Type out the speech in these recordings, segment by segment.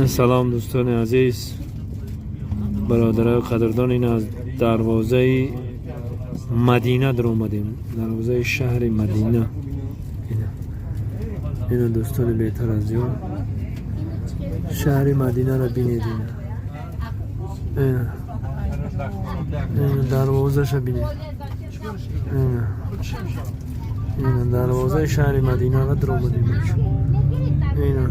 Салом, дӯстони азиз, бародарои қадрдон. Ин аз дарвозаи Мадина даромадем, дарвозаи шаҳри Мадина. Ина, дӯстони беҳтар аз ҷон, шаҳри Мадинаро бинед. Ина, ина дарвозаша бинед. Ина, ина дарвозаи шаҳри Мадинаро даромадем. Ина.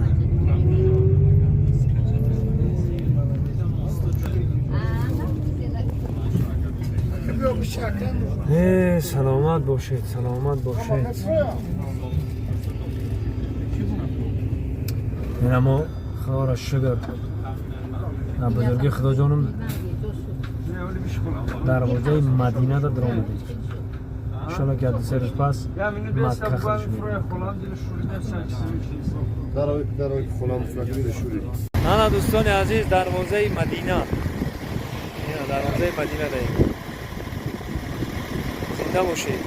Саломат бошед, саломат бошед. Ина, мо, худоро шукр, бузурги Худоҷонам, дарвозаи Мадина даромадем. Иншолло, ки 2-3 рӯз пас Макка худш. Ана, дӯстони азиз, дарвозаи Мадина. Ина, дарвозаи Мадина даем. Зинда бошед.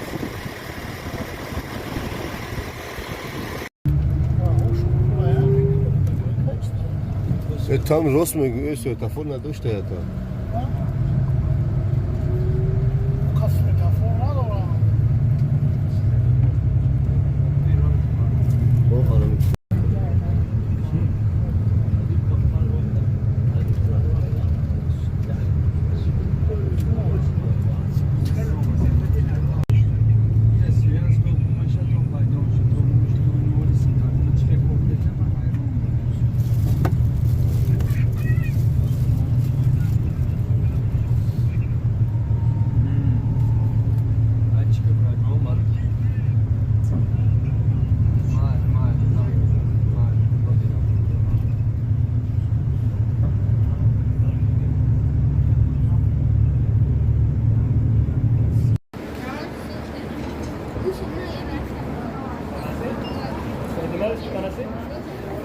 Там рост мегӯ, светофор надошта ята. Светофор надорам.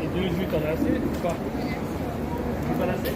Et deux jus, t'en as assez ou pas? Tu en assez?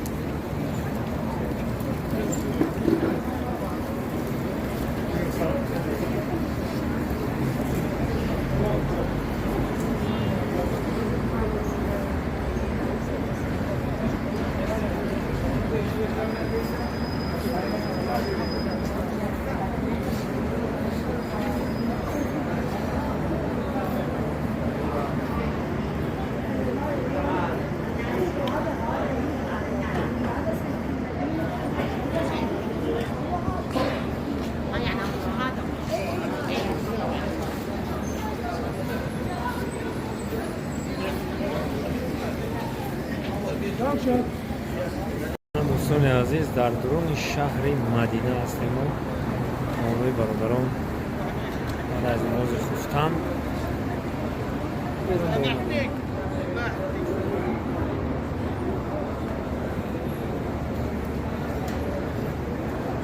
Дӯстони азиз, дар дуруни шаҳри Мадина ҳастем. Мо ҳамроҳи бародарон баъд аз намози хуфтан берун омадем.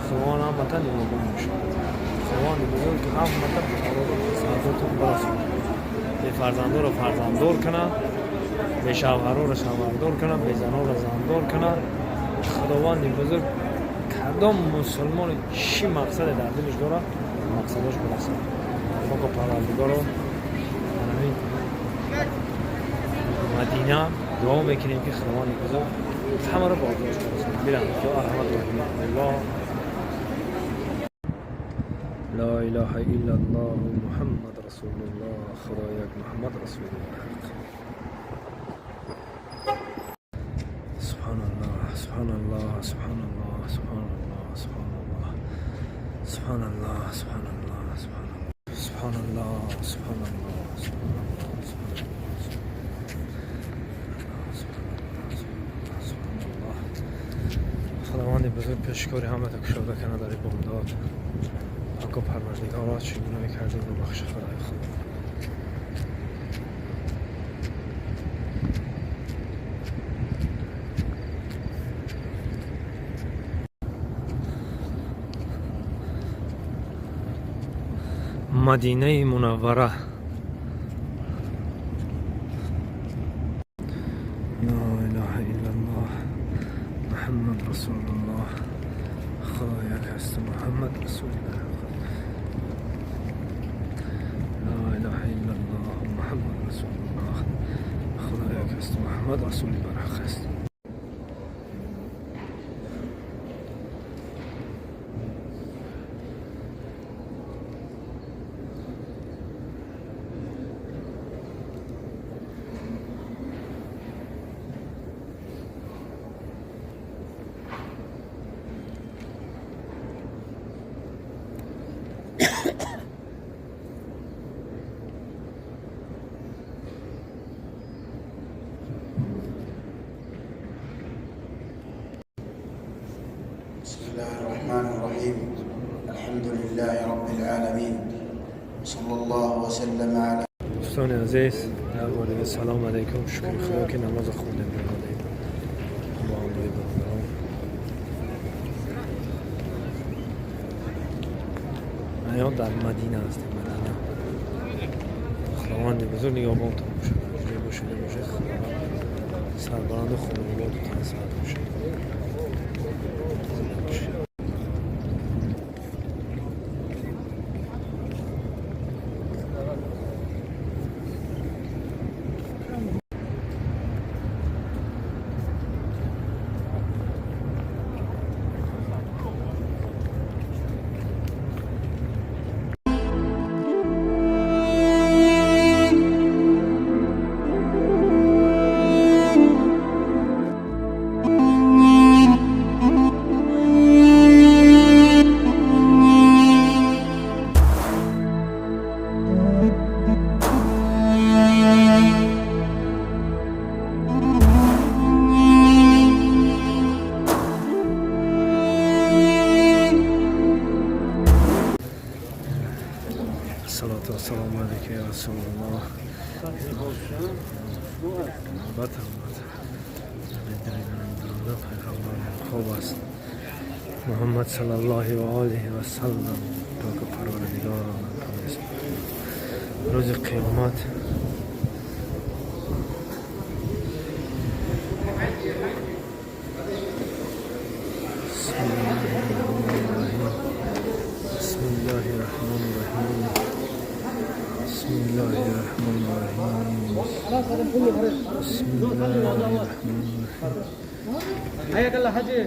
Худованд ҳамата нигаҳбон бошад. Худованди бузург ҳамата муроду барасонад, бефарзандоро фарзанддор кунад, бешавҳарора шавҳардор кунад, безанора зандор кунад. Худованди бузург кадом мусулмоне чӣ мақсаде дар дилаш дорад, мақсадош бирасад. Поко Парвардигоро, ҳамин Мадина дуо мекунем, ки Худованди бузург ҳамаро ба орзуаш барасонад. Бирам арҳамат аллоҳ. Ла илаҳа иллаллоҳ, Муҳаммад расулуллоҳ. Худо як, Муҳаммад расулуллоҳ. Субҳаналлоҳ, субҳаналлоҳ, субҳаналлоҳ, субҳаналлоҳ, субҳаналлоҳ, субҳаналлоҳ, субҳаналлоҳ, субҳаналлоҳ, субҳаналлоҳ, субҳаналлоҳ, субҳаналлоҳ, субҳаналлоҳ. Худованди бузург пешкори ҳамата кушода кана дар бомдод. Пако Парвардигоро, чӣ гуноҳе кардем, бубахши, Худои худ. Мадинаи Мунаввара. Ла илаҳа иллаллоҳ, Муҳаммад расулуллоҳ. Худо як ҳаст, Муҳаммад расулуллоҳ. Ла илаҳа иллаллоҳ, Муҳаммад расулуллоҳ. Худо як ҳаст, Муҳаммад расули барҳақ аст. الله الرحمن الرحيم. الحمد لله رب العالمين. صلى الله وسلم على دوستان عزیز، در بار سلام علیکم. شکر خدا که نماز خوندیم برادریم با همراهی برادران. ما در مدینه هستیم. مدینه خداوند بزرگ نگهبانتون باشه. جای باشه باشه خداوند سربلند و خانواده‌تون سعد باشه. زنده باشه. الصلاة والسلام عليك يا رسول الله. البته البته پیغمبر خوب است محمد صلی الله و آله و سلم. پاک پروردگار روز قیامت بسم الله الرحمن الرحیم. بسم الله الرحمن الرحیم. بسم الله الرحمن الرحیم. بسم الله الرحمن الرحیم. حياك الله حجي.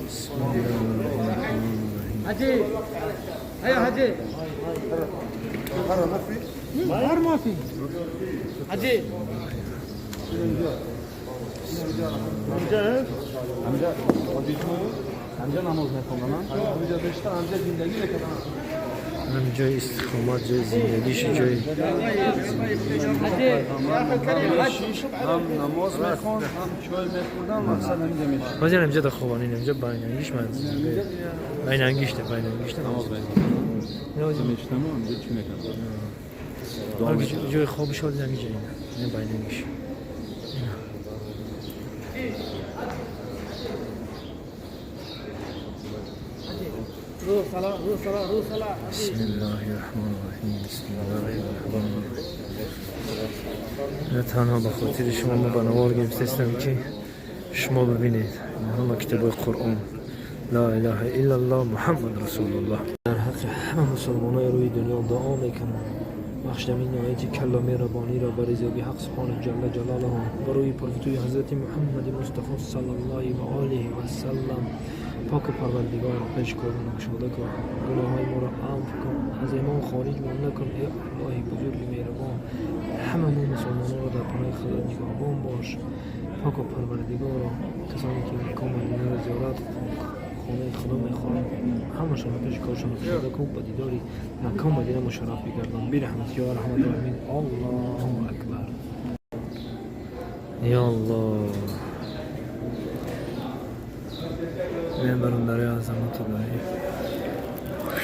بسم الله الرحمن الرحیم. حجي، هيا حجي. غير ما في حجي. همجا نماز میخوندن. هم جای استقامت، جای زندگیش، جای حجي يا اخي الكريم حج. هم نماز میخوند، هم چای میخوردن. مقصد همینجا میشه. باز اینجا خوابان اینجا بایننگیش من بایننگیشته بایننگیشته نماز نماز میشتم همجا چی میکردن؟ جای خوابش شد اینجا اینه بایننگیش. روح صلاة، روح صلاة، روح صلاة. بسم الله الرحمن الرحیم. بسم الله الرحمن الرحیم. نه تنها به خاطر شما ما به نوار گرفتستم که شما ببینید همه کتاب قرآن. لا اله الا الله محمد رسول الله. در حق همه مسلمان های روی دنیا دعا میکنم. بخش این آیت کلام ربانی را بر رضای حق سبحانه جل جلاله و روی پرفتوی حضرت محمد مصطفی صلی الله و آله و سلم. پاک پروردگار پیش کارمان گشاده کن، گناههای ما را عفو کن، از ایمان خارج ما نکن. ای الله بزرگ مهربان، همه ما مسلمان را در پناه خدا نگهبان باش. پاک و پروردگار، کسانی که مکه مدینه را زیارت خانه خدا میخواهند، همشان پیش کارشان گشاده کن، با دیداری مکه مدینه مشرف بگردان. برحمت یا ارحم الراحمین. الله اکبر. یا الله. برادرای عظمت داری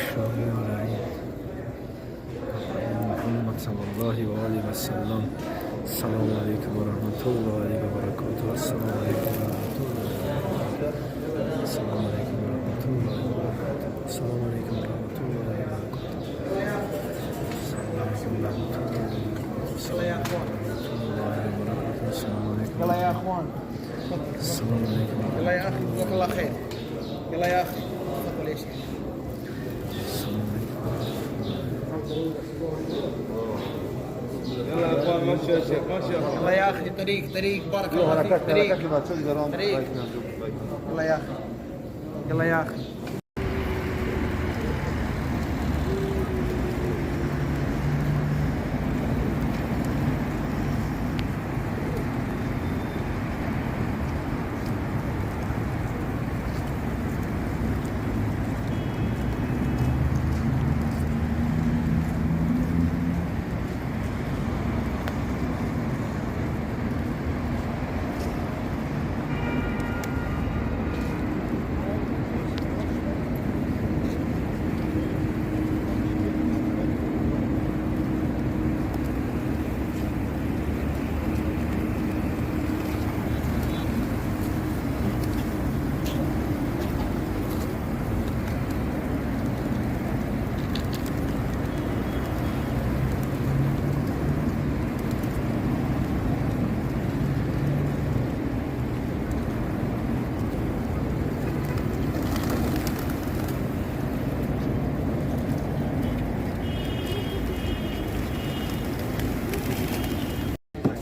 شاهی و رعی محمد صلی الله و آله و سلم. السلام علیکم و رحمت الله و برکاته. السلام علیکم و رحمت الله. السلام علیکم و رحمت الله و برکاته. السلام علیکم و رحمت الله و برکاته. السلام علیکم و رحمت الله و برکاته. السلام علیکم و رحمت الله و برکاته. السلام علیکم. يلا يا اخوان. السلام علیکم. يلا يا اخي، جزاك الله خير. يلا يا اخي، تفضل يا شيخ. السلام علیکم. يلا يا اخوان، ماشي يا شيخ، ماشي يا اخوان. يلا يا اخي، طريق طريق، بارك الله فيك، طريق طريق. يلا يا اخي، يلا يا اخي.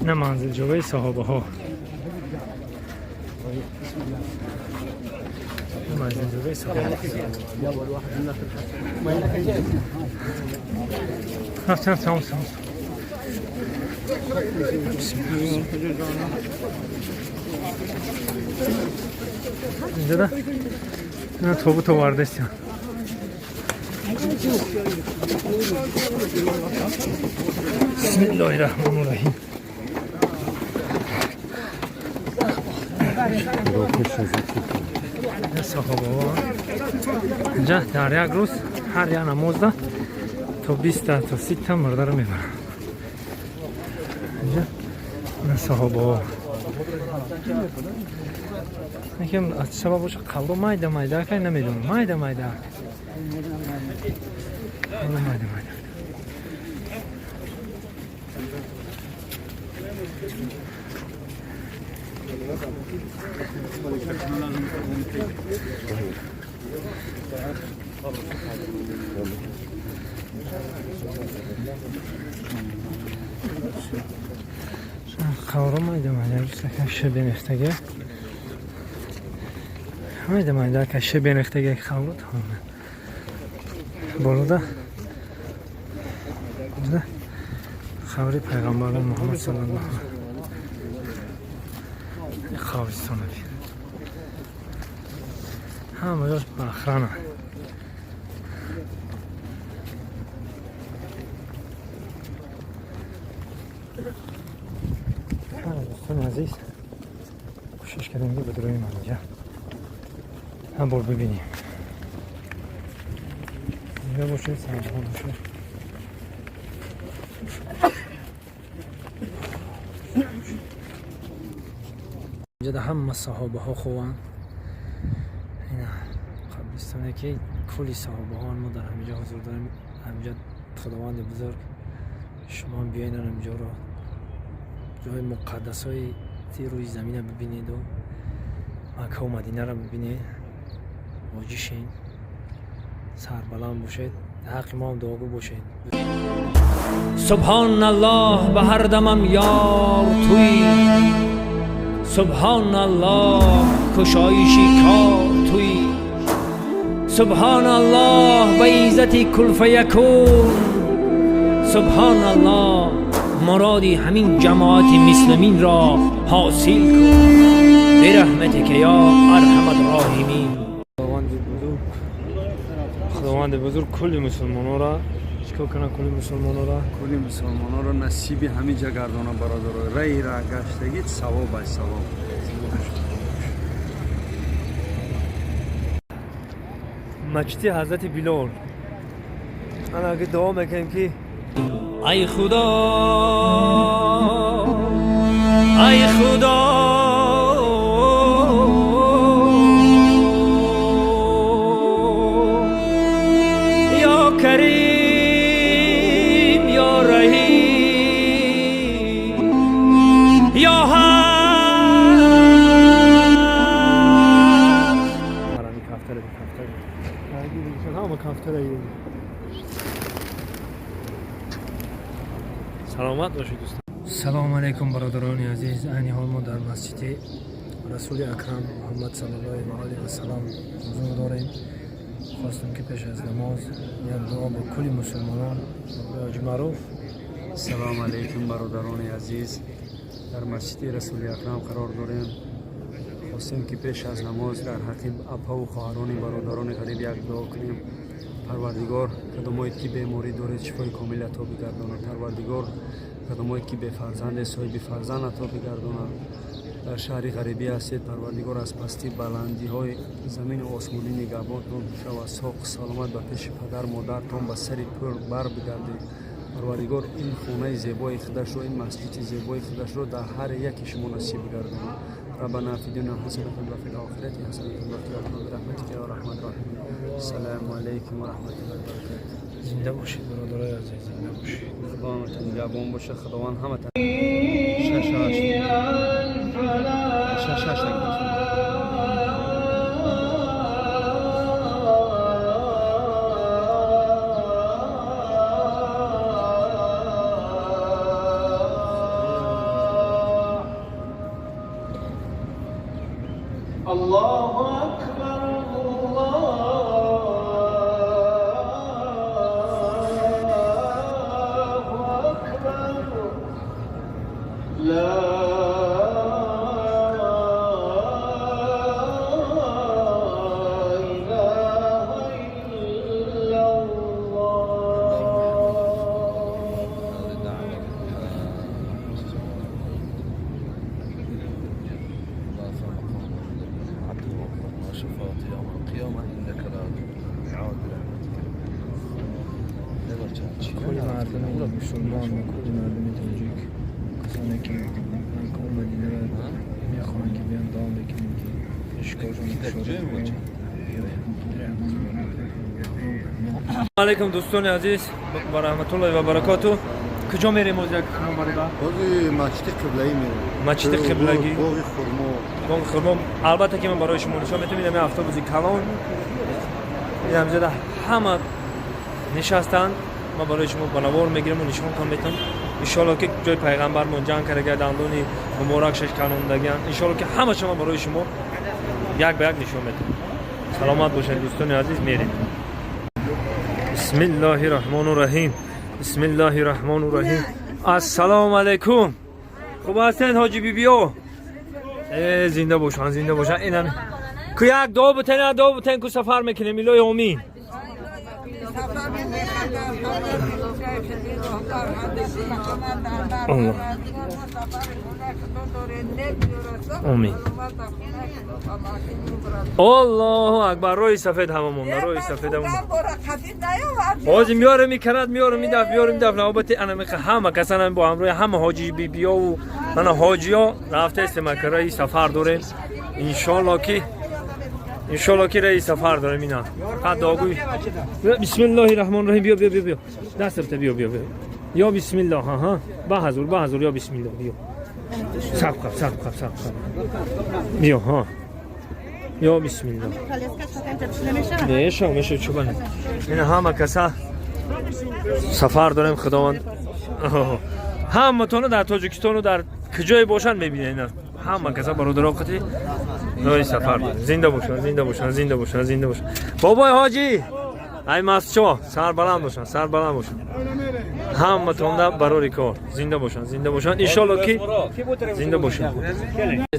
نه منزل جوی صحابه ها، منزل جوی صحابه ها. رفت رفت تمام تمام. اینجا ده نه توبوت آورده استیم. بسم الله الرحمن الرحیم. صحابه ها اینجا در یک روز هر یک نماز ده تا 20 تا 30 تا مرده رو میبرن. اینجا صحابه ها یکم از سبب باشه قبر مایده مایده که نمیدونم مایده مایده مایده مایده. قبر مایده مایده شبه نختگه майда майда каше бенехтаги қавру тамом. Болода қабри пайғамбар Муҳаммад саллаллоҳу алайҳи қабристон ҳама ҷош ба охрана. Дӯстони азиз, кӯшиш кардем ки бидроим инҷа هم بار ببینیم. اینجا باشه سرجان باشه. اینجا همه صحابه ها خوان. اینا قبرستانه که کلی صحابه ها ما در همینجا حضور داریم. همینجا خداوند بزرگ شما بیاین همینجا رو جای مقدس های روی زمین ببینید و مکه و مدینه رو ببینید. حاجی شین، سربلند باشید، حق ما هم دعاگو باشید. سبحان الله به هر دمم یار تویی، سبحان الله کشایشی کار تویی، سبحان الله به عزت کل فیکون، سبحان الله مرادی همین جماعت مسلمین را حاصل کن به رحمتک یا ارحم الراحمین. خداوند بزرگ کل مسلمان را چیکار کنه؟ کل مسلمان را، کل مسلمان را نصیب همه جا گردانه برادر. رای را گشتگی ثواب است، ثواب. مسجد حضرت بلال. انا اگه دعا میکنیم که ای خدا، ای خدا، کریم یا رحیم یا حق. سلامت باشید دوستان. سلام علیکم برادران عزیز. عین حال ما در مسجد رسول اکرم محمد صلی الله علیه و سلم حضور داریم. خواستم که پیش از نماز یک دعا با کل مسلمانان حاج معروف. سلام علیکم برادران عزیز. در مسجد رسول اکرم قرار داریم. خواستیم که پیش از نماز در حق اپا و خواهران برادران غریب یک دعا کنیم. پروردگار کدامایی که بیماری دارید شفای کامل عطا بگرداند. پروردگار کدامایی که بی فرزند صاحب فرزند عطا بگرداند. در شهر غریبی هستید، پروردگار از پستی بلندی های زمین و آسمانی نگهبانتون شود. ساق سلامت به پیش پدر مادرتون به سر پر بر بگردید. پروردگار این خانه زیبای خودش رو، این مسجد زیبای خودش رو در هر یک شما نصیب بگرداند. ربنا فی الدنیا حسنة و فی الآخرة حسنة و قنا عذاب برحمتک یا ارحم الراحمین. السلام علیکم و رحمت الله و برکاته. زنده باشید برادرای عزیز، زنده باشید. خداوند نگهبان باشه. خداوند همه 6 8 6 8. الله أكبر الله أكبر لا إله إلا الله. کل مردم مسلمان و کل مردم تاجیک، کسانی که مکه و مدینه را میخواهند که بیان دعا بکنیم که اشکاشون گشاده کنیم. علیکم دوستان عزیز و رحمت الله و برکاته. کجا میریم از یک برادر؟ бози масҷиди қиблаӣ мерем. Масҷиди қиблагӣ. Боғи хурмо. боғ хурмо. Албатта ки ман барои шумо нишон метавам. Ин автобуси калон, ин ҳамҷода ҳама нишастанд. Ман барои шумо ба навор мегирам ва нишонтон метавам. Иншоалло ки ҷои пайғамбармон ҷанг карда, дандони муборак шаш канондагиан. Иншоалло ки ҳамаша ман барои шумо як ба як нишон метавам. Саломат бошед, дӯстони азиз, мерем. Бисмиллоҳи раҳмону раҳим, бисмиллоҳи раҳмону раҳим. Ассалому алайкум, хуб ҳастед, ҳоҷи бибиё? Э, зинда бошанд, зинда бошанд. Инам ку як дуо бутен, як дуо бутен ку сафар мекунем, илоҳи омин. Аллоҳ. Омин. Аллоҳу акбар. Роҳи сафед ҳама монда, роҳи сафед ҳама. Ҳозир меорем, мекарад, меорем, идаф меорем, идаф навбати ана меха ҳама касан бо ҳамроҳи ҳама ҳоҷи бибиёву мана ҳоҷиё рафтаистем, ака, раи сафар дорем. Иншоалло ки, иншоалло ки раи сафар дорем. Ина фақат дуогӯй. Бисмиллоҳи раҳмони раҳим. Биё, биё, биё, биё, даст бите, биё, биё, биё, ё бисмиллоҳ. Аҳа, ба ҳазур, ба ҳазур, ё бисмиллоҳ, биё, саб қаб, саб қаб, саб қаб, биё, ҳа, ё бисмиллоҳ. Меша, меша, чубани. Ина ҳама каса сафар дорем. Худованд ҳаматонро дар Тоҷикистону дар куҷое бошанд мебинед. Ина ҳама каса бародаро қати роҳи сафар дорем. Зинда бошанд, зинда бошанд, зинда бошанд, зинда бошанд. Бобои ҳоҷӣ, ай масчо, сарбаланд бошанд, сарбаланд бошанд. Ҳаматонда барори кор. Зинда бошанд, зинда бошанд. Иншолло ки зинда бошанд.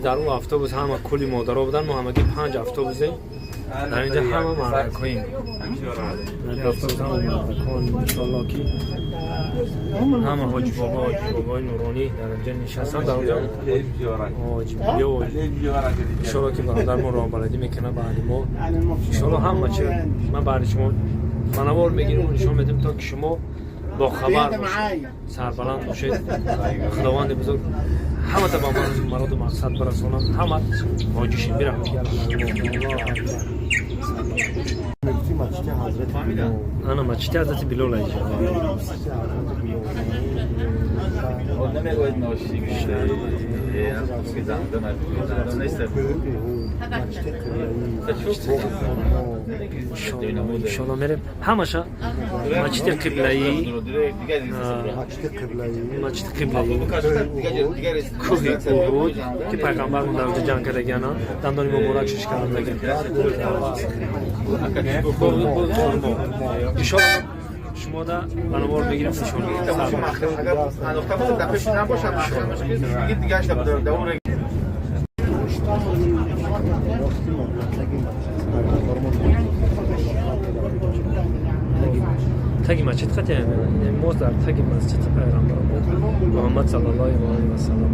Дар он автобус ҳама кули модаро буданд, мо ҳамагӣ панҷ автобусем. Дар инҷа ҳама мардакҳоем. Дар автобус ҳама мардакҳо, иншолло ки ҳама ҳоҷи бобо, ҳоҷи бобои нуронӣ дар инҷа нишастанд, дар онҷа ҳоҷи биё. Иншолло ки бародар мо роҳбаладӣ мекунад баъди мо. Иншолло ҳама чи ман баъди шумо манавор мегирем ва нишон медиҳем, то ки шумо бохабар бошед, сарбаланд бошед. Худованди бузург ҳамата ба мароду мақсад барасонад, ҳама ҳоҷишин бираҳмат. Мегуфти масҷиди ҳазрати Билол. Ана масҷиди ҳазрати Билол аиҷа. Масҷиди ҳазрати Билол. نمیگوید ناشی масҷиди қиблаӣ, боғи хурмо. Иншолло мерем ҳамаша масҷиди қиблаӣ. Масҷиди қиблаӣ. Масҷиди қиблаӣ, кӯҳи Уҳуд, ки пайғамбармон дар онҷа ҷанг кардагиана, дандони муборак шишкардаги, боғи хурмо. Иншолло шумода ба навор мегирем, нишон медиҳем. Рости таги пайғамбармон. Таги масҷид қати мо, дар таги масҷиди пайғамбар Муҳаммад саллаллоҳу алайҳи васаллам.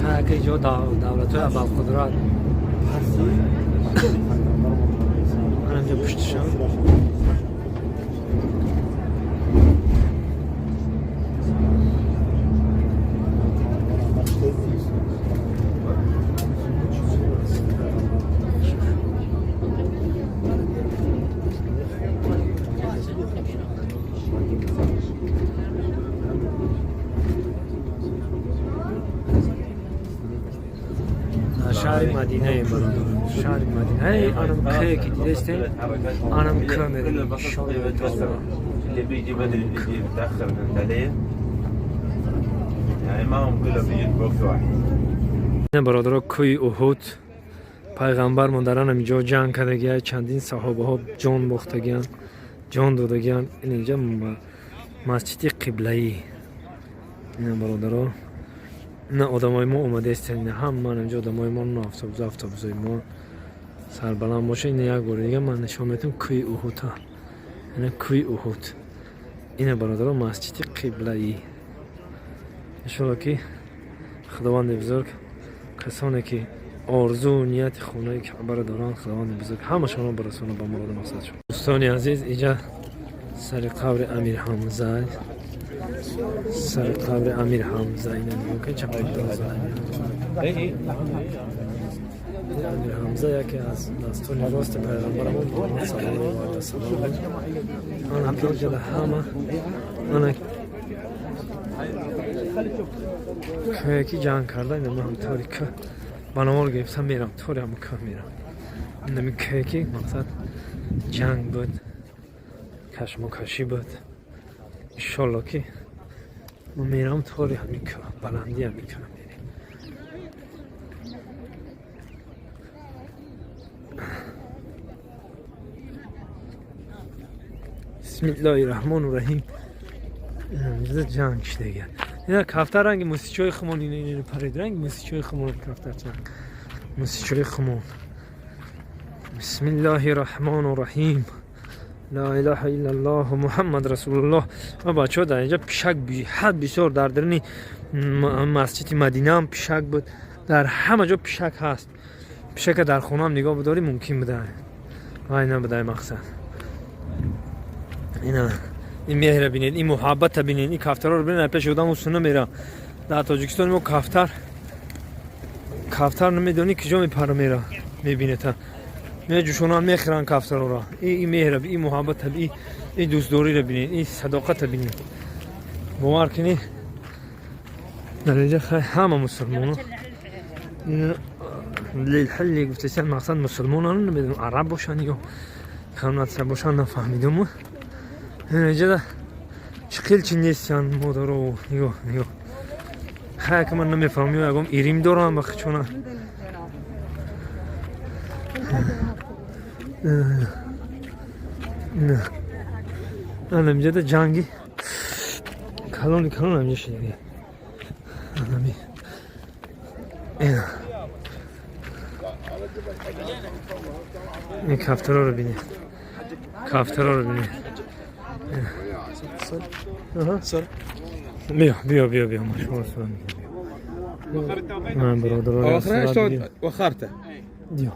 Хака ҷо давлатҳои абарқудрат анамҷа пуштишам. Дар шаҳри Мадинаем, бародар, шаҳри Мадина. Эй, анам кӯе ки дидестем, анам кӯ мерем, иншоаллоҳу таоло. اللي بيجي بدري بيجي متاخر، فهمت علي؟ يعني ما هم كلهم بيجوا بوقت واحد. Бародаро, кӯи Уҳуд. Пайғамбармон дар анам ҷо ҷанг кардагия, чандин саҳобаҳо ҷон бохтагиянд, ҷон додагиянд. Ин инҷа масҷиди қиблаӣ. Ина, бародаро, ина одамои мо омадаистанд, ина ҳама инҷо одамои мо, на автобус, автобусои мо сарбаланд боша. Ина як бори дига ман нишон медиҳам кӯи Уҳуда. Ина кӯи Уҳуд. Ина, бародаро, масҷиди қиблаӣ. Иншоалло ки Худованди бузург касоне ки орзу нияти хонаи Каъбаро доранд, Худованди бузург ҳамашонро барасонад ба муроду мақсадшон. Дӯстони азиз, иҷа сари қабри Амир Ҳамза, сари қабри Амир Ҳамза. Ина нигоҳ кунед, чақадр. Амир Ҳамза яке аз дастони рости пайғамбарамон Муҳаммад саллаллоҳу алайҳи васаллам. Ана ҷада ҳама ана кӯе ки ҷанг карда. Ина ман тори кӯ ба навор гирифтам, мерам тори ҳама кӯ мерам. Инами кӯе ки мақсад ҷанг буд, кашмокашӣ буд. Иншолло ки мо мерам тори ҳамин кӯ, баландӣ ҳамин кӯ мерем. Бисмиллоҳи раҳмону раҳим. Инҷа ҷанг шидага. Ина кафтар ранги мусичои хумон, ина ина парид, ранги мусичои хумон кафтарча, мусичои хумон. Бисмиллоҳи раҳмону раҳим. Ла илаҳа иллаллоҳ Муҳаммад расулуллоҳ. Ва бачаҳо, дар инҷа пишак беҳад бисёр. Дар даруни масҷиди Мадинаам пишак буд, дар ҳама ҷо пишак ҳаст. Пишака дар хонаам нигоҳ бидорӣ, мумкин буда, вай набудай мақсад. Ина ин меҳра бинед, ин муҳаббата бинед, ин кафтарро бинед. Пеши одам усуна мера. Дар Тоҷикистони мо кафтар, кафтар намедонӣ киҷо мепара, мера, мебинета, меҷӯшонанд, мехӯранд кафтарора. Ин меҳра, ин муҳаббата, ин дӯстдориро бинед, ин садоқата бинед. Бовар кунед, дар инҷа ҳама мусулмоно лилҳалли гуфтесан, мақсад мусулмонан, намедонам, араб бошанд ё кам нация бошанд, нафаҳмидум. Инҷа чӣ қил чи нестиянд модаро. Нигоҳ, нигоҳ. Хай, ка ман намефаҳмам, ё ягон ирим дорам ба хичона. Ана инҷада ҷанги калони калон ҳамҷа шидаги. Анами ина ин кафтароро бинед, кафтароро бинед. Биё, биё, биё, биё, ма шумо сурат мегирам. Ман бародарон. شلون وخرته؟ Биё.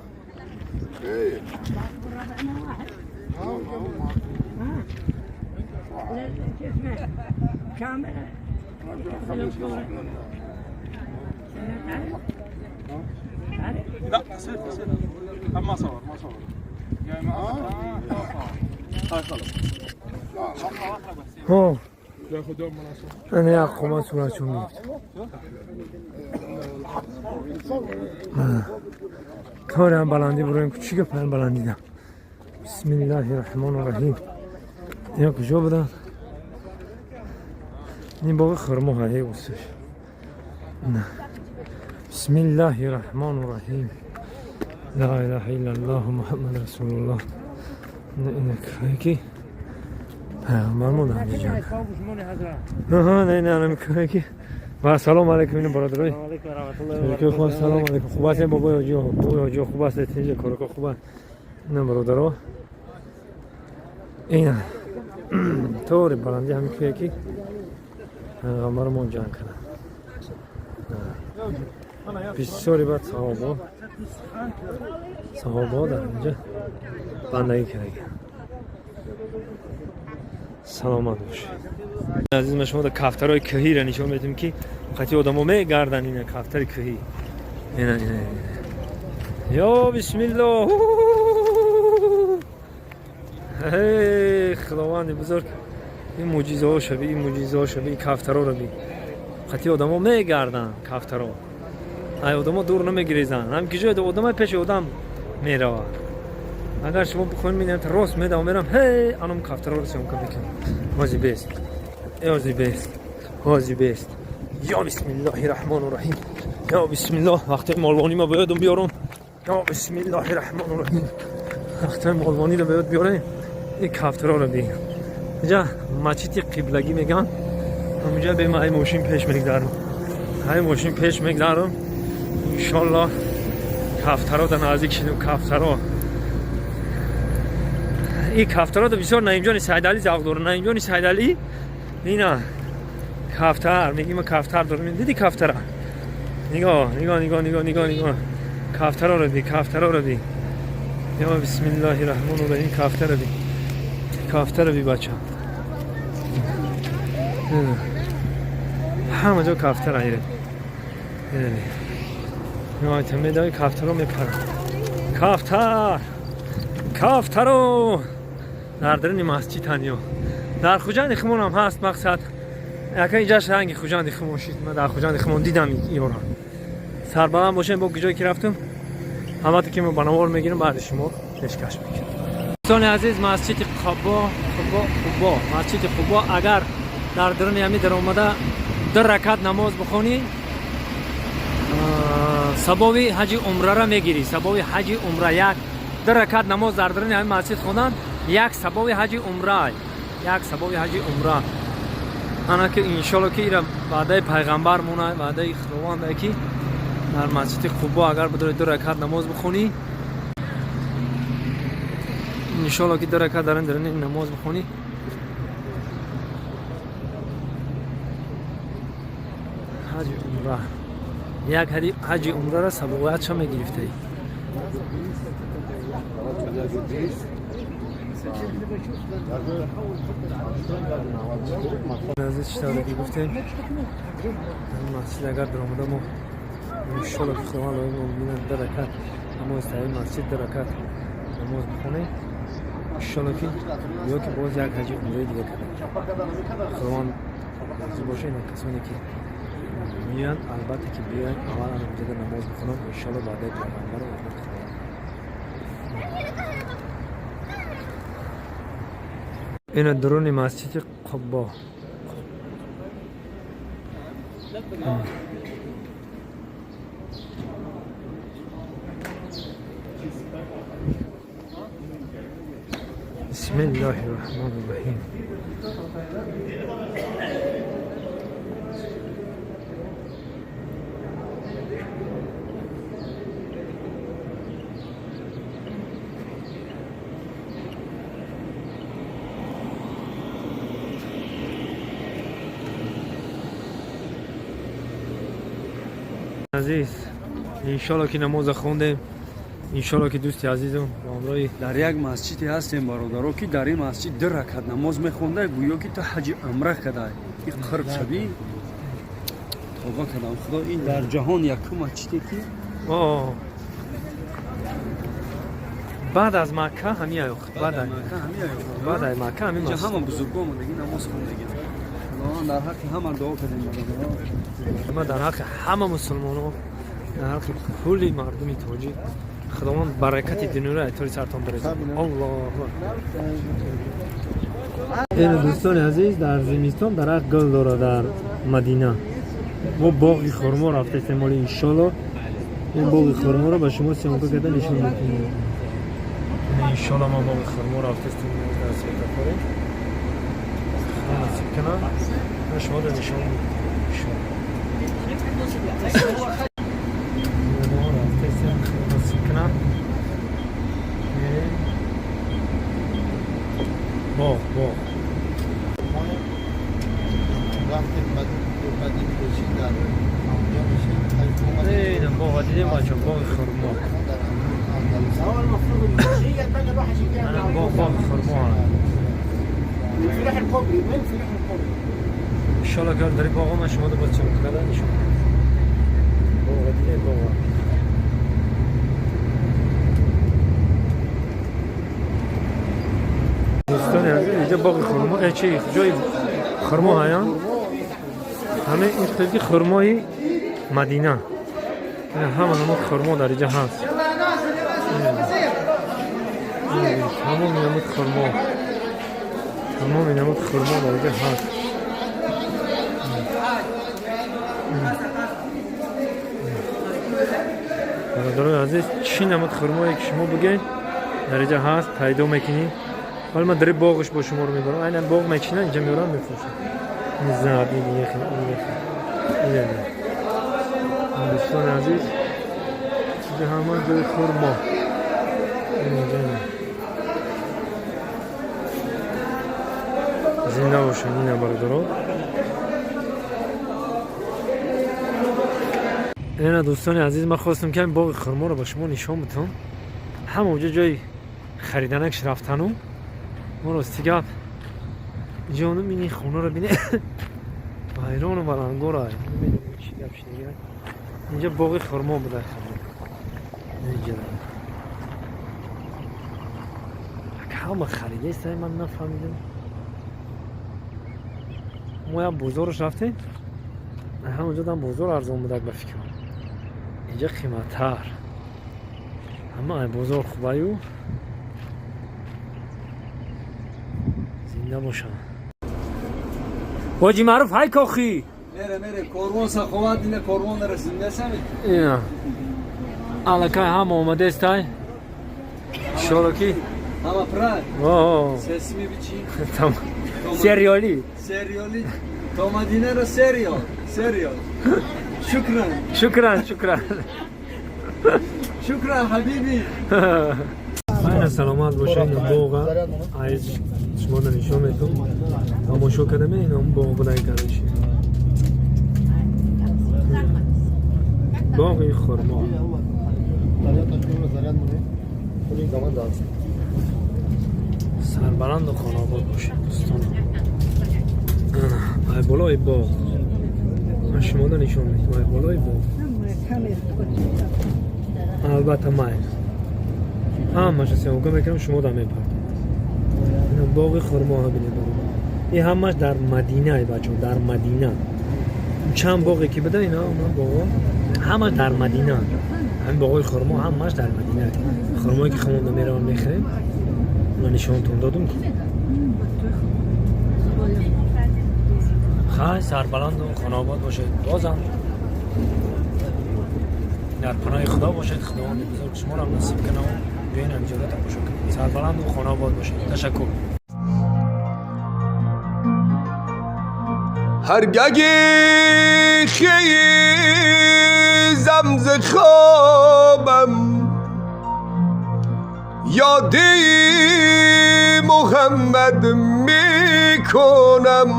لا، سير سير، ما صور، ما صور. هاي خلص. Ҳо. ياخذ يوم مناسب. Ана як қомат суратшон гирифт. Торам баландӣ буроем. Чӣ гап баландида? Бисмиллаҳи раҳмону раҳим. Ина куҷо буданд? Ин боғи хурмо ҳае усш. Бисмиллаҳи раҳмону раҳим. Ла илаҳа иллаллоҳ Муҳаммад расулуллоҳ. Ина ки пайғамбармо дар ҷанг. Не, не, ана ки. Ва салом алейкум, ина бародарои. Хуб, салом алейкум. Хуб ҳастем, бобои ҳоҷи, бобои ҳоҷи, хуб ҳастед? Инҷа корако хуб аст. Ина бародаро. Ина тори баланди ҳамин кӯе ки пайғамбармон ҷанг карданд. Бисёри баъд саҳобо дар инҷа бандагӣ кардагианд. Саломат бошед. Азиз, ма шумо кафтарои кӯҳиро нишон медиҳем, ки қати одамо мегарданд. Ина кафтари кӯҳӣ, ина, ина, ё бисмиллоҳ. Худованди бузург, ин мӯъҷизаҳо шаби, ин мӯъҷизаҳо шаби. Ин кафтароро би, қати одамо мегарданд кафтаро. Ай одамо дур намегирезанд, ҳам ки ҷои одамай пеши одам меравад. Агар шумо бихоҳед, мебинед, рост медавам, мерам, ҳей, анам кафтароро съёмка мекунам. Ҳози бест, ҳози бест, ҳози бест. Ё бисмиллоҳи раҳмону раҳим, ё бисмиллоҳ. Вақте молвонӣ ма ба ёдам биёрам, ё бисмиллоҳи раҳмону раҳим, вақте молвониро ба ёд биёрем, ин кафтароро бин. Инҷа масҷиди қиблагӣ меган. Ҳаминҷа бе ма ай мошин пеш мегзарам, ай мошин пеш мегзарам. Иншоллоҳ, кафтаро да наздик шидем. Кафтаро, ин кафтаро да бисёр Наимҷони Сайдалӣ завқ дорад. Наимҷони Сайдалӣ ина кафтар меги, ма кафтар дорам. Диди кафтара? Нигоҳ, нигоҳ, нигоҳ, нигоҳ, нигоҳ, нигоҳ, кафтароро би, кафтароро би. Ё бисмиллоҳи раҳмону раҳим, кафтара би, кафтара би, бача. Ҳама ҷо кафтара ире. Медави, кафтаро мепарад. Кафтар, кафтаро дар даруни масҷид ҳаниё. Дар Хуҷанди хумонам ҳаст. Мақсад, яка инҷаш ранги Хуҷанди хумон шид. Ман дар Хуҷанди хумон дидам иёра. Сарбаланд бошем. Бо ҷое ки рафтум, албатта ки мо ба навор мегирем, баъди шумо пешкаш мекунем. Дӯстони азиз, масҷиди Қубо, Қубо, Қубо, масҷиди Қубо. Агар дар даруни ҳами даромада ду ракат намоз бихонӣ, савоби ҳаҷи умрара мегирӣ. Савоби ҳаҷи умра. Як ду ракат намоз дар даруни ҳами масҷид хондан як савоби ҳаҷи умра, як савоби ҳаҷи умра. Ана ки иншолло ки ира ваъдаи пайғамбар мона, ваъдаи Худованда, ки дар масҷиди Қубо агар бидори ду ракат намоз бихонӣ, иншолло ки ду ракат дар ин даруни намоз бихонӣ, ҳаҷи умра, як ҳаҷи умрара савобиятша мегирифтаӣ. Азиз, чӣ тавре ки гуфтем, масҷид агар даромада мо, иншолло ки Худованд лоиқ бинад, ду ракат намоз таи масҷид, ду ракат намоз бихонем, иншолло ки ё ки боз як ҳаҷи умраи дига кардем. Худованд розӣ боша. Ина касоне ки меоянд, албатта ки биёянд, аввал ана намоз бихонанд, иншолло баъдаи пайғамбару раҳмати Худованд. Ина дуруни масҷиди Қубо. Бисмиллоҳи раҳмони раҳим. Азиз, иншолло ки намоза хондем, иншолло ки дӯсти азизам бо ҳамроҳи Дар як масҷиде ҳастем, бародаро, ки дар ин масҷид ду ракат намоз мехонда, гӯё ки ту ҳаҷи умра кадай. И қурб шавӣ, тавба кардам, Худо, ин дар ҷаҳон якум масҷиде ки О, баъд аз Макка ҳами аёқ, баъд аз Макка ҳами инҷа масҷид. Ҳама бузурго омадагӣ, намоз хондагӣ. Худованд, дар ҳаққи ҳама дуо кардем, бародаро. Ма дар ҳаққи ҳама мусулмонон, дар ҳаққи кулли мардуми тоҷик Худованд баракати дунёро айтори сартон бирезад. Аллоҳу акбар. Ин дӯстони азиз, дар зимистон дарахт гул дорад. Дар Мадина мо боғи хурмо рафтастем. Оли иншолло ин боғи хурморо ба шумо съёмка карда нишон медиҳем. Иншолло мо боғи хурмо рафтастем дар светофоре. Худо насиб кунад, ман шуморо нишон медиҳем иншолло. Мо рафтастем, Худо насиб кунад, мерем боғ, боғ. وقتی اومدیم بشین در آنجا میشیم. Ина боға дидем, бача, боғи хурмо. Ана боғ, боғи хурмо. في الكوبري وين في الكوبري؟ Иншолло ки дар боғо ман шуморо боз съёмка карда нишон медиҳам. Боға дидем, боға. Дӯстони азиз, инҷа боғи хурмо, чи ҷои хурмо ҳаян. Ҳамин ин қисми хурмои Мадина. Ҳама намуд хурмо дар инҷа ҳаст. Тамоми намуд хурмо, тамоми намуд хурмо дар инҷа ҳаст. Бародарои азиз, чӣ намуд хурмое ки шумо бигӯед, дар инҷа ҳаст, пайдо мекунӣ. Ҳоли ман дари боғш бо шуморо мебарам. Айнан боғ мечинан, инҷа меорам, мефурӯшам. Ин зард, ин яхе, ин яхе. Ин дӯстони азиз, инҷа ҳама ҷои хурмо. Инҷа зинда бошанд ина бародарон. Ина дӯстони азиз, ман хостам ки боғи хурморо ба шумо нишон бидам. Ҳама онҷо ҷои хариданакш рафтану мо рости гап инҷо ини хонаро бине, вайрону валангора. Чӣ гап шинига. Инҷа боғи хурмо буда. Инҷа ҳама харидаест, ман нафаҳмидам. Мо як бозораш рафтем, ҳамонҷо дам бозор арзон будак ба фикрам, инҷа қиматтар. Ҳама ай бозор хубаю. Зинда бошам. Ҳоҷи Маъруф, ҳай кохи. Мере, мере, корвон саховат дине, корвон расинда сами. Ина аллакай ҳама омадестай, иншолло ки Ҳама прай. О, Сесми бичи. Тамом, сериали. Сериали. То Мадина ро сериал. Сериал. Шукран. Шукран, шукран. Шукран хабиби. Айна саломат бошед. Ина боға айз шумо нишон метум, тамошо кардаме. Ина боғ будай кардаши, боғи хурмо. Сарбаланду хонобод бошед, дӯстон. Ай болои боғ ман шумода нишон метум, ай болои боғ. Албатта, майл ҳамаша съёмка мекунам, шумо да мепартам. Ина боғи хурмо бинед. Ин ҳамаш дар Мадина, ай бачо, дар Мадина чанд боғе ки буда, ина она боғо ҳамаш дар Мадина. Ҳамин боғои хурмо ҳамаш дар Мадина. Хурмое ки хомонда меравам мехӯрем, ман нишонтон додум. Хай, сарбаланду хонобод бошед, бозам дар паноҳи Худо бошед. Худованди бузург шуморо насиб кунад, биёин ҳамиҷода тамошо кунед. Сарбаланду хонобод бошед, ташаккур. هرگه خیزم ز خوابم، یادی محمد میکنم.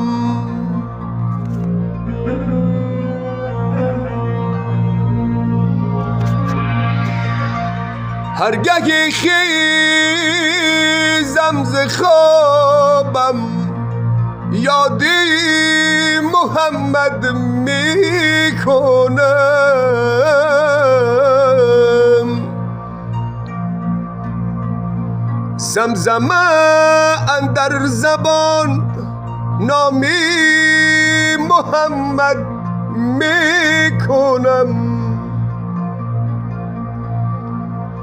هرگه خیزم ز خوابم، یادی محمد میکنم. زمزمه اندر زبان نامی محمد میکنم.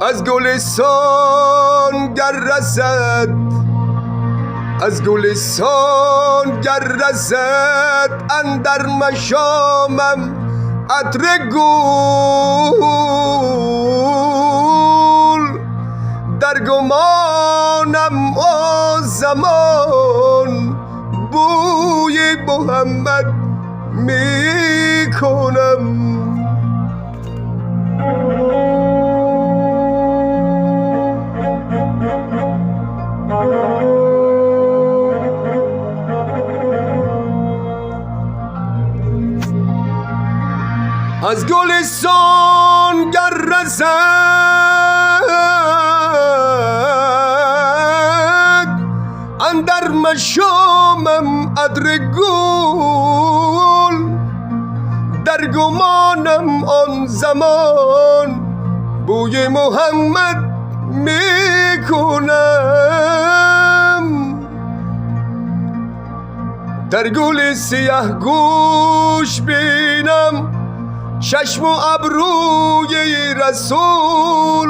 از گلستان گر رسد، از گلستان گر رسد اندر مشامم عطر گل، در گمانم آن زمان بوی محمد میکنم. از گلستان گر رسد اندر مشامم عطر گل، در گمانم آن زمان بوی محمد میکنم. در گل سیه گوش بینم چشم و ابروی رسول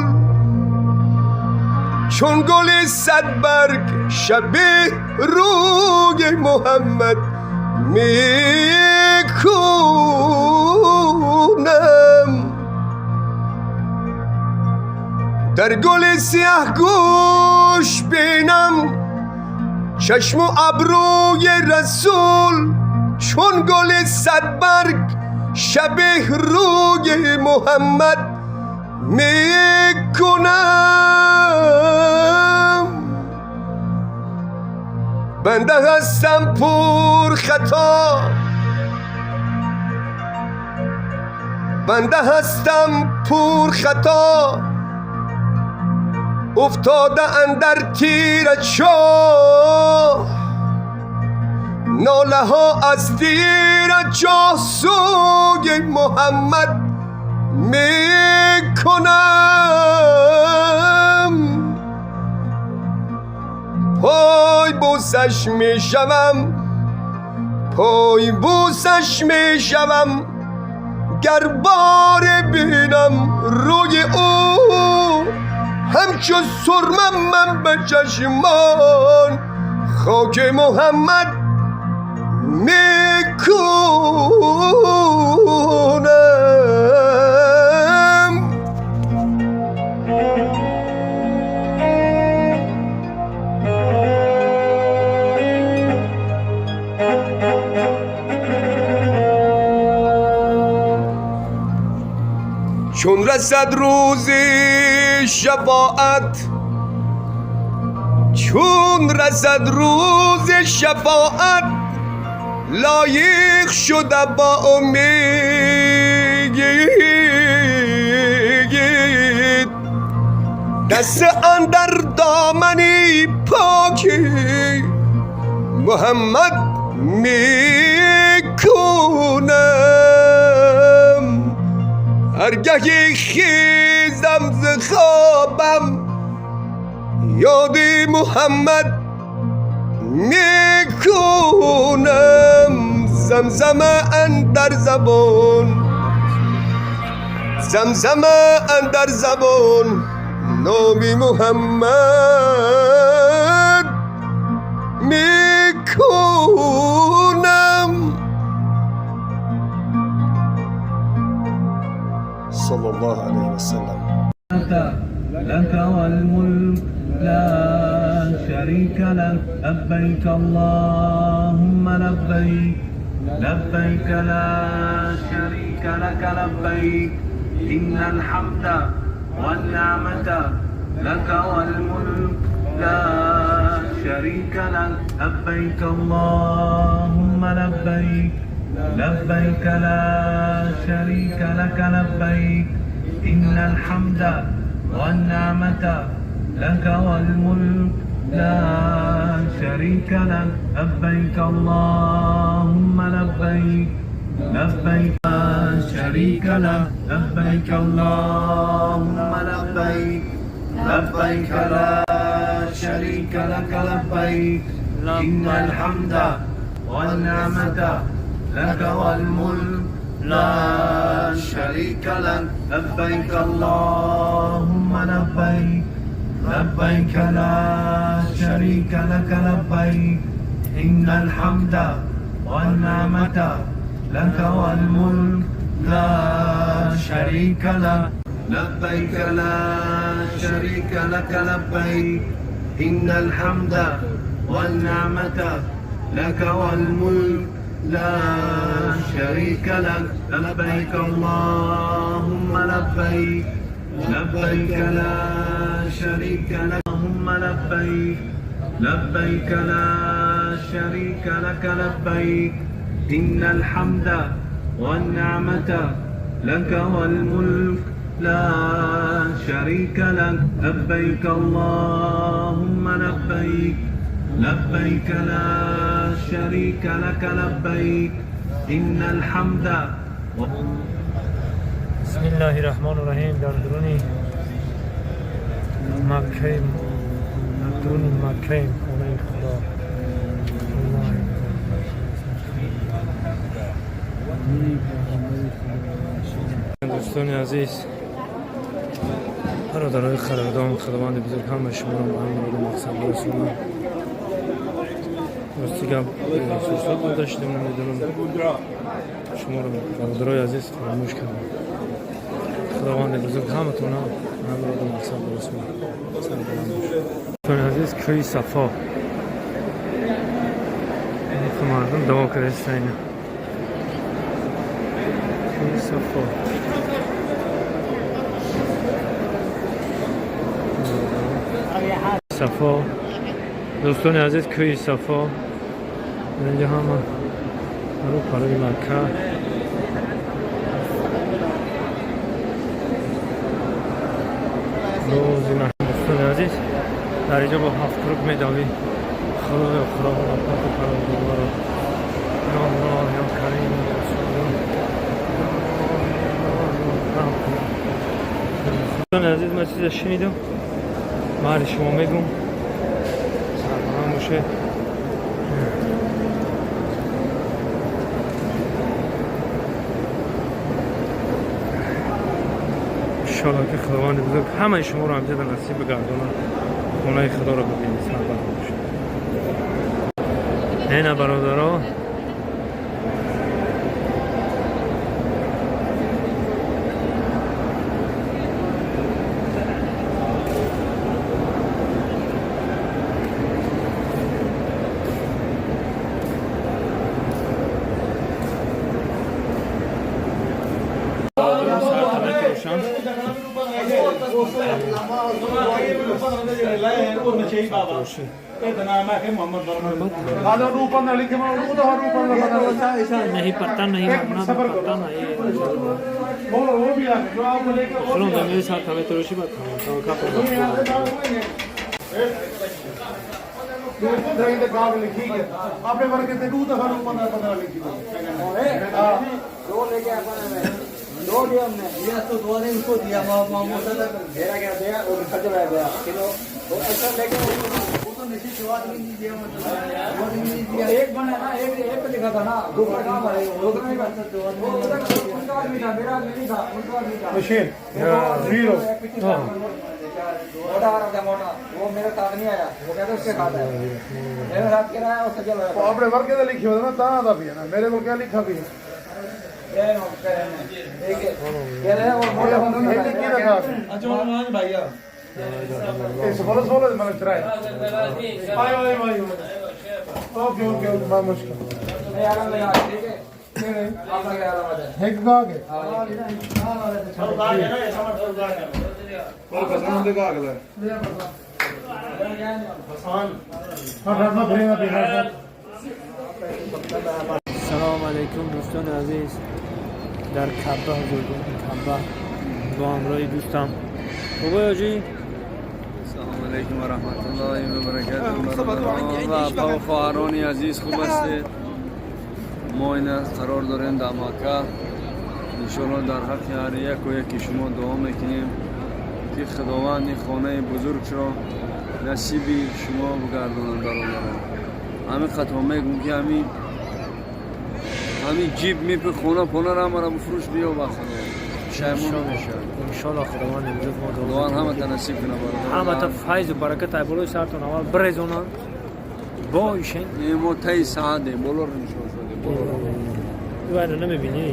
چون گل صد برگ شبیه روی محمد میکنم. در گل سیه گوش بینم چشم و ابروی رسول چون گل صد برگ شبیه روی محمد میکنم. بنده هستم پر خطا، بنده هستم پر خطا، افتاده اندر تیر چاه، ناله ها از تیر چاه سوی محمد میکنم. پای بوسش میشوم، پای بوسش میشوم، گر بار بینم روی او همچو سرمه من به چشمان خاک محمد میکنم. چون رسد روز شفاعت، چون رسد روز شفاعت، لایق شده با امید، دست اندر دامنی پاکی محمد میکنم. هرگهی خیزم ز خوابم یاد محمد میکنم. زمزمه اندر زبان، زمزمه اندر زبان نام محمد میکنم. صلى الله عليه وسلم. لك والملك لا شريك لك، لبيك اللهم لبيك، لبيك لا شريك لك لبيك، إن الحمد والنعمة لك والملك لا شريك لك، لبيك اللهم لبيك، لبيك لا شريك لك لبيك، إن الحمد والنعمة لك والملك لا شريك لك، لبيك اللهم لبيك، لبيك لا شريك لك، لبيك اللهم لبيك، لبيك لا شريك لك لبيك، إن الحمد والنعمة لك والملك لا شريك لك، لبيك اللهم لبيك، لبيك لا شريك لك لبيك، إن الحمد والنعمة لك والملك لا شريك لك، لبيك لا شريك لك لبيك، إن الحمد والنعمة لك والملك لا شريك لك، لبيك اللهم لبيك، لبيك لا شريك لك، اللهم لبيك، لبيك لا شريك لك لبيك، إن الحمد والنعمة لك والملك لا شريك لك، لبيك اللهم لبيك، لبيك لا شريك لك لبيك، إن الحمد. بسم الله الرحمن الرحیم. در درون مکه، در درون مکه خانه خدا. الله Дӯстони азиз, бародарои қадрдон, Худованди бузург ҳамаи шуморо ба ҳам муроду мақсад бирасонад. Рости гап, фурсат надоштем, намедонам, шуморо, бародарои азиз, фаромӯш кардам. Худованди бузург ҳаматона ба муроду мақсад бирасонад, сарбаланд бошед. Дӯстони азиз, кӯҳи Сафо, мардум дуо кардаиста. Ина кӯҳи Сафо. Сафо, дӯстони азиз, кӯҳи Сафо. Инҷа ҳама рӯ парои Макка. Рӯзи, дӯстони азиз, дар инҷо бо ҳафт круг медавӣ. Худоё, Худованд паку парвардигоро, ё Аллоҳ, ё Карим, дӯстони азиз, ман чиза шунидам, маҳали шумо мегум. Сарбаланд бошед. Иншоалло ки Худованди бузург ҳамаи шуморо ҳамҷода насиб бигардонад, хонаи Худоро бибинед. Сарбаланд бошед. Ена, бародаро. नहीं पता, नहीं मरना तो पता नहीं। सुनो, मेरे साथ हमें तो बात तो का ਆਪਣੇ ਵਰਗੇ ਤੇ 2 ਦਫਾ ਨੂੰ 15 15 ਲਿਖੀ। दो लेके अपन में दो दिया हमने। ये तो दो ने उसको दिया मोटा मेरा क्या दिया और खर्च बढ़ा दिया किलो वो ऐसा लेके। वो तो निश्चित शुरुआत में नहीं दिया, मतलब वो नहीं दिया। एक बना ना, एक एक पे लिखा था ना, दूसरा कहाँ भरे? वो नहीं बन सकते। वो उनका आदमी था, मेरा आदमी नहीं था, उनका आदमी था। Machine zero. मोटा आ रहा था, मोटा। वो मेरे साथ नहीं आया, वो कहता उसके साथ है, मेरे साथ कह रहा है, उससे चलो। ਆਪਣੇ ਵਰਗੇ ਤੇ ਲਿਖੀ ਹੋਵੇ ਨਾ ਤਾਂ ਦਾ ਵੀ ਹੈ ਨਾ, ਮੇਰੇ ਕੋਲ ਕਿਆ ਲਿਖਾ ਵੀ ਹੈ। ये कह रहे हैं, ठीक है, कह रहे हैं वो मोटे ਇਹ ਹੁਣ ਇਹ ਲਿਖੀ ਦਾ ਖਾ अच्छा मान भैया। ਇਹ ਸਫਲ ਸਫਲ ਮਨ ਚਰਾਏ। ਆਏ ਆਏ ਆਏ, okay okay okay, ਮਾ ਮੁਸ਼ਕਿਲ। ये आराम लगा, ठीक है, आप लगा, आराम है। ਇੱਕ ਗਾ ਕੇ ਉਹ ਕਸਮ ਦੇ ਕਾਗਲ ਹੈ। ਹਾਂ ਹਾਂ, ਫਰੇ ਨਾ। Салом алейкум, дӯстони азиз, дар Каъба ҳузур дорем. Каъба бо ҳамроҳи дӯстам бобои ҳоҷӣ. Салом алейкум ва раҳматуллоҳи ва баракатуҳ. Бародарон ва апа ва хоҳарони азиз, хуб ҳастед? Мо ина қарор дорем дар Макка. Иншоалло дар ҳаққи ҳар яку яки шумо дуо мекунем, ки Худованд ин хонаи бузургро насиби шумо бигардонад. Бародарон, ҳамин қатҳо мегӯм, ки ҳамин ҷиб мипи хона пона рамара бифурӯш, биё ба Худо, пушаймон намешавад. Иншоалло, Худованд бузург мо дуо Худованд ҳамата насиб кунад, бародарон. Ҳамата файзу баракат ай болои сартон аввал бирезонанд, боишен. Не, мо таи саадем, болоро нишон шудем, болоро. Вайна намебинӣ.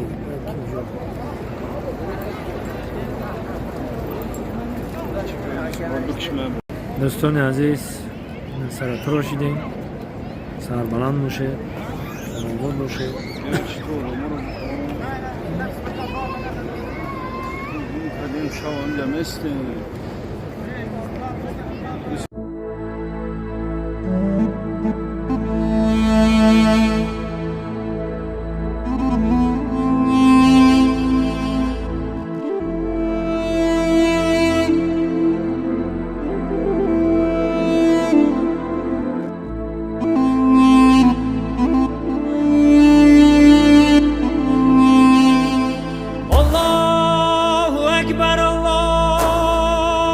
Дӯстони азиз, саратро шидем. Сарбаланд бошед, саробод бошед. Шав онҷа местем. Аллоҳу акбар, Аллоҳу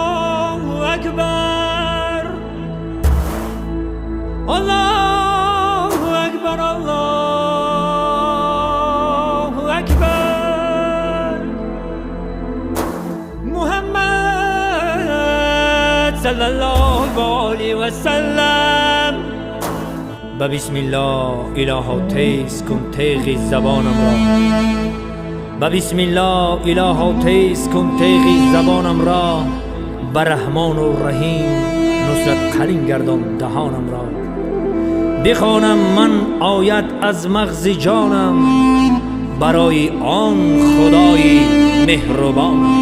Саллаллоҳу алайҳи васаллам. Ба бисмиллоҳ, илоҳо, тез кун теғи забонам ро. Ба бисмиллоҳ, илоҳо, тез кун теғи забонам ро. Ба раҳмону раҳим нусрат қалин гардон даҳонам ро. Бихонам ман оят аз мағзи ҷонам барои он худои меҳрубонам.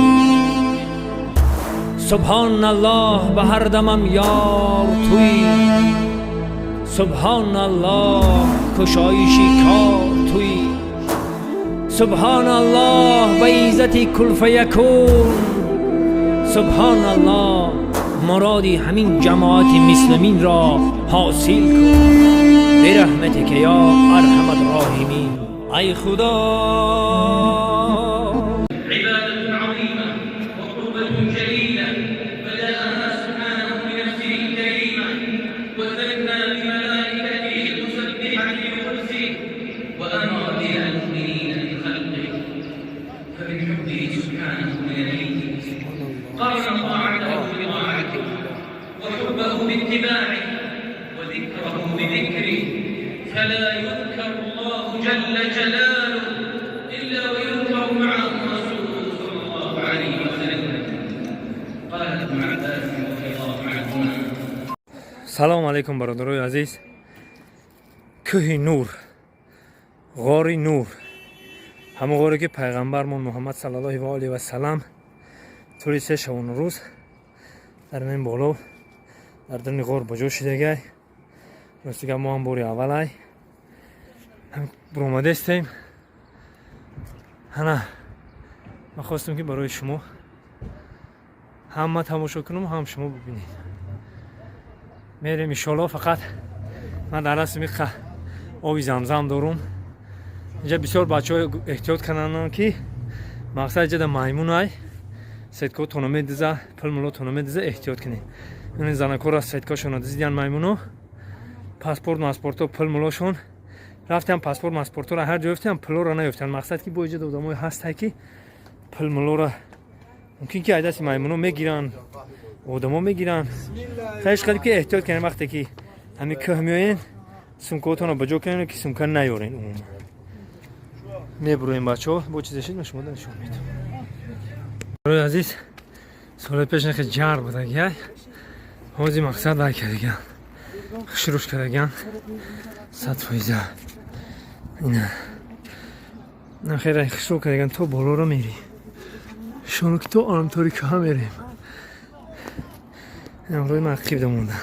Субҳоналлоҳ, ба ҳар дамам ёр туӣ. Субҳоналлоҳ, кушоиши кор туӣ. Субҳоналлоҳ, ба иззати кун фаякун. Субҳоналлоҳ, муроди ҳамин ҷамоати муслиминро ҳосил кун برحمتك یا ارحم الراحمین. ای خدا. عبادة عظيمة وقربة جليلة، بدأها سبحانه بنفسه الكريمة، وثنى بملائكته المسبحة بقدسه، وأمر بها المؤمنين من خلقه. فمن حبه سبحانه لنبيه قرن طاعته بطاعته، وحبه باتباعه، وذكره بذكره، فلا يذكر الله جل جلاله إلا ويذكر معه رسوله صلى الله عليه وسلم. قال ابن عباس رضي الله عنهما: Салому алайкум, бародарои азиз. Кӯҳи Нур, ғори Нур, ҳамон ғоре ки пайғамбармон Муҳаммад саллаллоҳи ва олиҳи васалам тӯли 3 шабону рӯз дар ин боло дар даруни ғор ба ҷо шидагай. Ростига, мо ҳам бори аввалай буромадестем. Ҳана, ман хостам, ки барои шумо ҳам ман тамошо кунам, ҳам шумо бибинед. Мерем, иншоалло. Фақат ман дар дастам иқа оби Замзам дорум. Инҷа бисёр бачаҳо эҳтиёт кунанд, ки мақсад иҷада маймунай, сеткотонро медиза, пул мулотонро медиза. Эҳтиёт кунед. Ин занакора сеткошонро дизидиян маймуно, паспорт маспорто, пул мулошон рафтиам. Паспорт маспортора ҳар ҷо ёфтиам, пулоро наёфтиан. Мақсад ки бо иҷада одамое ҳастай, ки пул мулора мумкин ки айдаси маймуно мегиранд, одамо мегиранд. Хелеш қадим ки эҳтиёт кунед. Вақте ки ҳамин кӯҳ меоен, сумкаотонро ба ҷо кунед, ки сумка наёрен умуман. Мебуроем, бачаҳо, бо чизе шид, ман шумо нишон медам. Барои азиз, соли пеш нахе ҷар будагиай, ҳози мақсад вай кардаган, хушруш кардаган 100%. Ина нахера хушрӯ кардаган, то болоро мери шоно, ки то анамтори кӯҳа мерем. Рӯи ман қибда монда.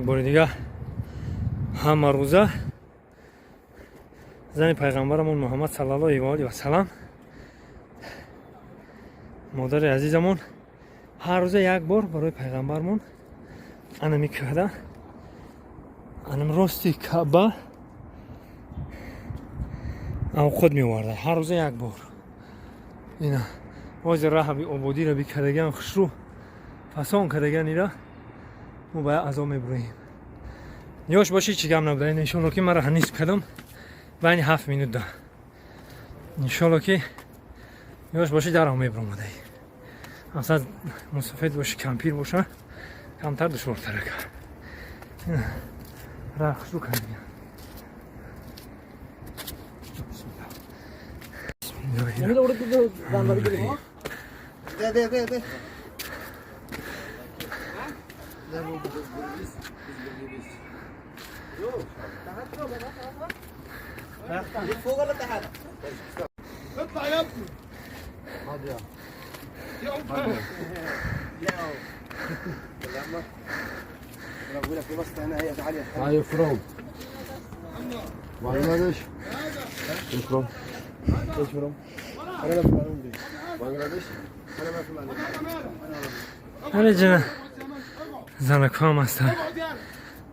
Бори дига, ҳама рӯза зани пайғамбарамон Муҳаммад саллаллоҳу алайҳи васалам, модари азизамон, ҳар рӯза як бор барои пайғамбармон анами кӯҳда, анам рости Каъба авқот меоварда, ҳар рӯза як бор. Ина ҳозир раҳаби ободиро бикардагиан, хушрӯ фасон кардагиан. Ира мо ба азо мебуроем. Ёш бошӣ, чӣ гап набуда. Иншолло, ки мара ҳанис кардам байни 7 минут да. Иншолло, ки ёш бошӣ, дарам мебуромадай. Асад мусофир боши, кампир боша, камтар душвортарака. Ра хушрӯ кардагиан. Бисмиллоҳи. ده ده ده ده. فوق ولا تحت؟ اطلع يا ابني. انا بقول لك بس هنا هي عاليه. Are you from? Bangladesh? You from? ايش from؟ انا ما في Bangladesh? انا ما في معلومه. ҳале ҷина занакҳоам ҳастанд,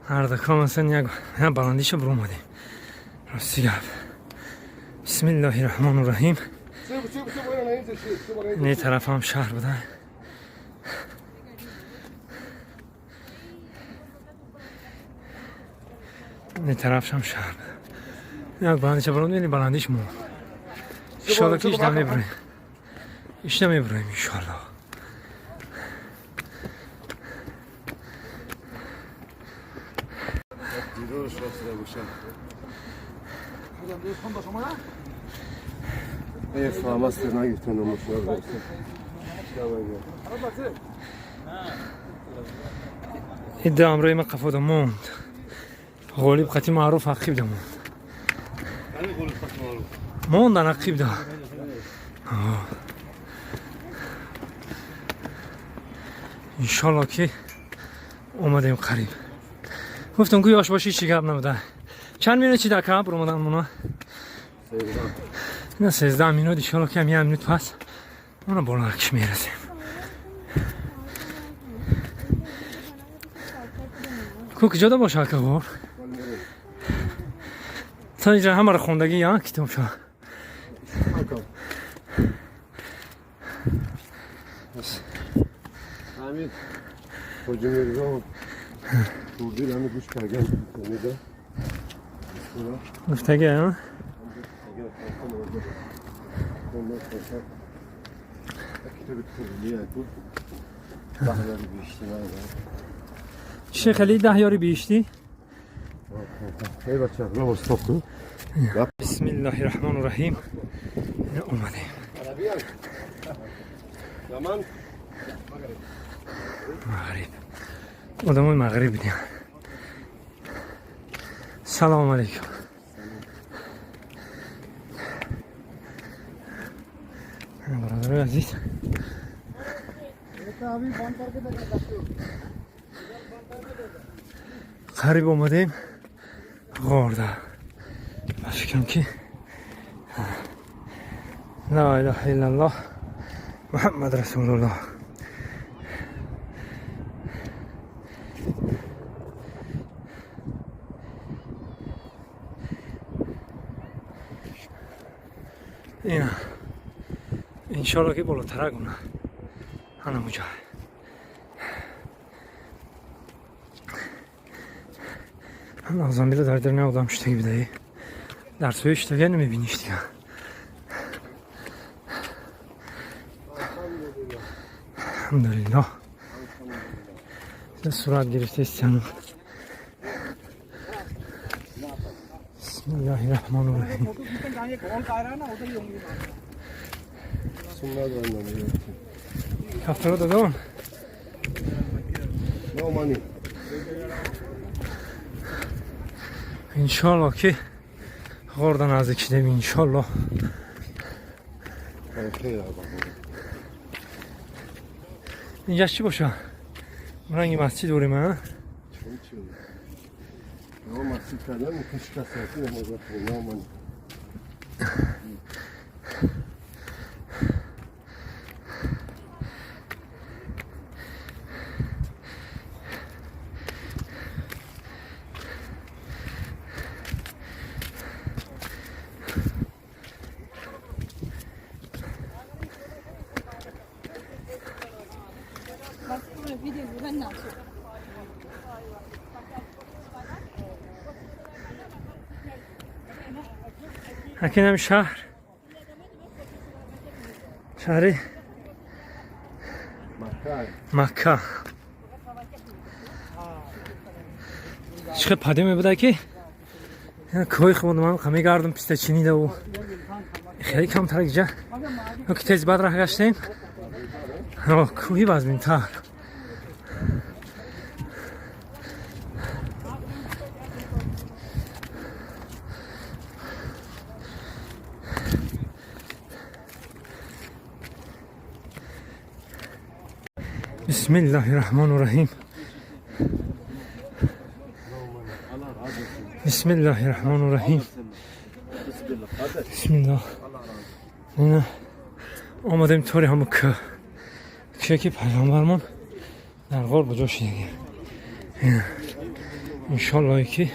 ҳардакҳоам ҳастанд. Як баландиша буромадем. Рости гап. Бисмиллоҳи раҳмону раҳим. Ин тараф ҳам шаҳр буда. Ин тарафшам шаҳр буда. Як баландиша баром, баландиш мо. Иншоалло ки ишда мебурем. Ишда мебурем иншоалло. Ида амрои ма қафода монд. Ғолиб қати маъруф ақибда монд. Мондан ақибда. Иншолло ки омадем қариб. Гуфтам ку ёш бошӣ чӣ гап набуда. Чанд минут чи дар кабр омадан мона? На 13 минут, иншолло ки ҳам як минут пас мона болоакш мерасем. Ку куҷода боша ака ғор? Та инҷа ҳамаро хондагӣ я китобшо. ҳамин Хоҷи Мирзо Турдил ҳами гӯш кардан меда. Гуфтагӣ, а? Чӣ хеле 10 ёри биҳиштӣ? Бисмиллоҳи раҳмону раҳим. Омадем. Мағриб. Одамои мағриб будем. Салому алейкум. Бародарои азиз. Қариб омадем ғорда. Ба фикрам ки ла илаҳа иллаллоҳ Муҳаммад расулуллоҳ. Ина иншоалло ки болотарак уна ана муҷа. Азамбила дар даруни одам шудаги бидаи. Дар сӯи шудаги намебиниш дига. Алҳамдулиллоҳ. Сурат гирифтаистяну. Бисмиллоҳи раҳмону раҳим. Кафтаро додон? Иншоалло ки ғорда наздик шудем иншоалло. Инҷа чӣ боша? Ранги масҷид дорем, а? Акинам шаҳр. Шаҳри Макка. Чӣ хел паде мебуда ки кӯҳи худам мегардам писта чинидаву хеле камтар иҷа ки тез баъд раҳ гаштем кӯҳи вазминтар. Бисмиллоҳи раҳмону раҳим. Бисмиллоҳи раҳмону раҳим. Бисмиллоҳ. Ина омадем тори ҳамун кӯҳ. Кӯҳе ки пайғамбармон дар ғор ба ҷо шидаги. Иншоаллоҳе ки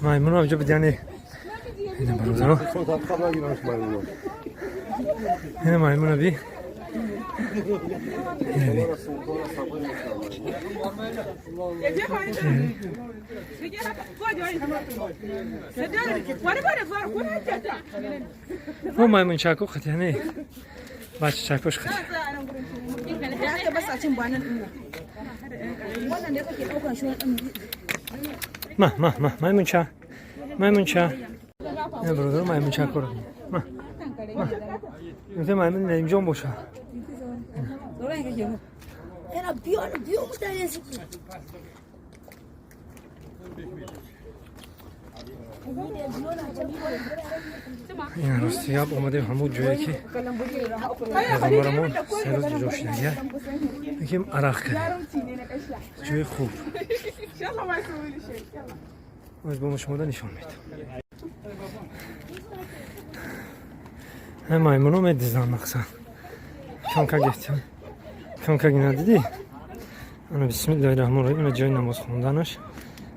Маймун ҳамҷо буд, яъне ина бародаро. Ина маймуна би. Ина би. О маймунчако хати не. Бачачакош хати. Ма, ма, ма, маймунча. Маймунча. Не бародаро маймунчакоро. Ма. Ма. Инте маймун Наимҷон боша. Ин рости гап омадем ҳамун ҷое ки пайғамбарамон се рӯз ҷудо шудагия. Мегем арақ кардем. Ҷои хуб. Оз бо шумода нишон медам. Маймуно медизанд мақсад. Камка гирифтем. Камка надидӣ? Ана бисмиллаҳи раҳмони раҳим. Ина ҷои намоз хонданаш.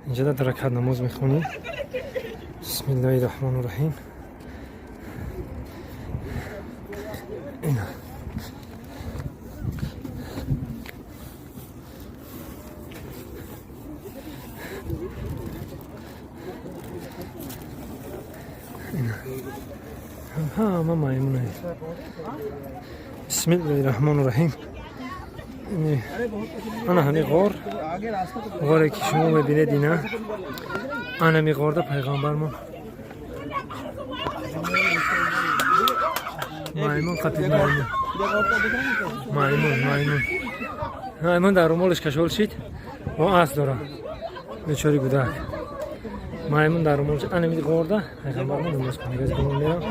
Инҷа дар ракат намоз мехонӣ. Бисмиллаҳи раҳмони раҳим. Ина. Ина. Ҳама маймунае. Бисмиллаҳи раҳмони раҳим. Ана ҳами ғор, ғоре ки шумо мебинед ина, ана ҳами ғорда пайғамбармон маймун қапид маймун. Маймун, маймун. Маймун дар румолаш кашол шид, о асп дора. Бечори гудак. Маймун дар румолаш ана ҳами ғорда пайғамбармон намоз хонда. Газ бинем мерам,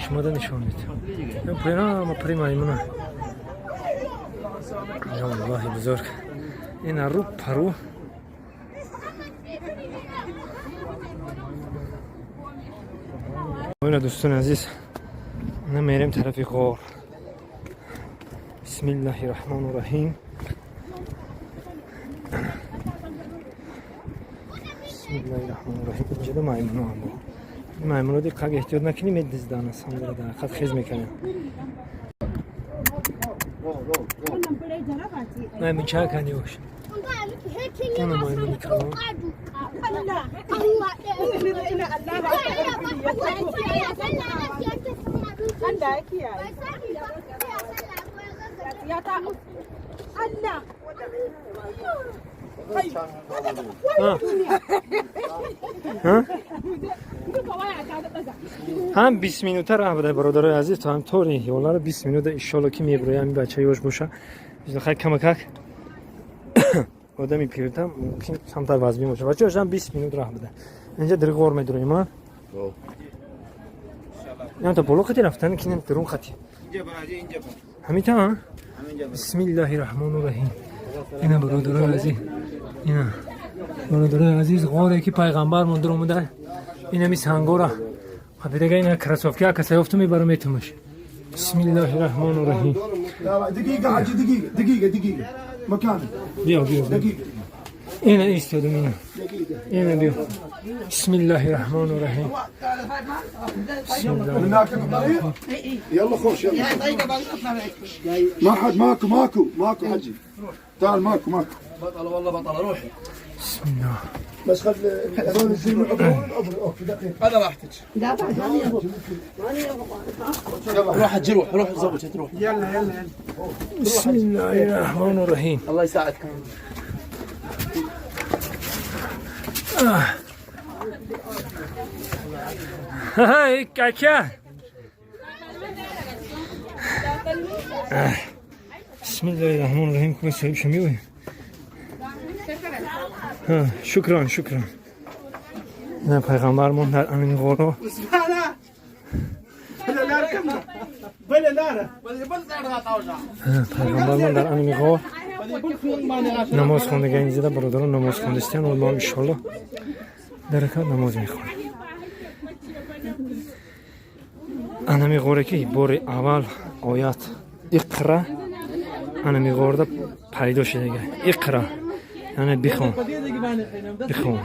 шумода нишон медиҳам. Ин поёна ҳама пари маймуна. Я Аллоҳи бузург. Ина рӯ пару. Ина дӯстони азиз, ина мерем тарафи ғор. Бисмиллаҳи раҳмони раҳим. Бисмиллаҳи раҳмони раҳим. Инҷода маймуно ҳам бо. Маймуно диққат эҳтиёт накунӣ медиздан аз ҳамдара дар ҳақиқат хез мекунанд. Маймунча кани бош. Она маймуни калон. Ҳам 20 минута раҳ буда бародарои азиз, то ҳам тори ёларо 20 минута иншолло ки мебуроям ҳамин бача ёш боша. Хай камакак одами пиртам мумкин камтар вазмин боша. Бача ёшам 20 минут раҳ буда. Инҷа дар ғор медуроем, а? Ям то боло қати рафтан ки нем дарун қати. Ҳамита, а? Бисмиллаҳи раҳмони раҳим. Ина бародарои азиз, ина бародарои азиз, ғоре ки пайғамбармон дуромуда, инами сангора қапидага, ина кроссовки акаса ёфту мебарам метумаш. Бисмиллаҳи раҳмони раҳим. دقيقة حجي دقيقة دقيقة دقيقة مكانك. Биё, биё, биё. Ина истодум, ина. Ина биё. Бисмиллаҳи раҳмони раҳим. من هناك الطريق يلا خوش يلا ما حد ماكو ماكو ماكو حجي تعال ماكو ماكو بطلة والله بطلة روحي. بسم الله. بس خل هذول الزلم العبرون العبر اوكي دقيقة هذا راحتك. لا بعد ماني ابغى ماني ابغى. روح حجي روح روح زوجك روح. يلا يلا يلا. بسم الله الرحمن الرحيم. الله يساعدك. هاي كاكا. بسم الله الرحمن الرحيم. كويس صاحب شميوي. شكرا شكرا. نه پیغمبرمون در امین غورو. پیغمبرمون در امین غور намоз хондага ин зида бародарон намоз хондастиян ва мо иншолло дар ракат намоз мехонем. Анами ғоре ки бори аввал оят иқра анами ғорда пайдо шудага. Иқра Яъне бихон, бихон.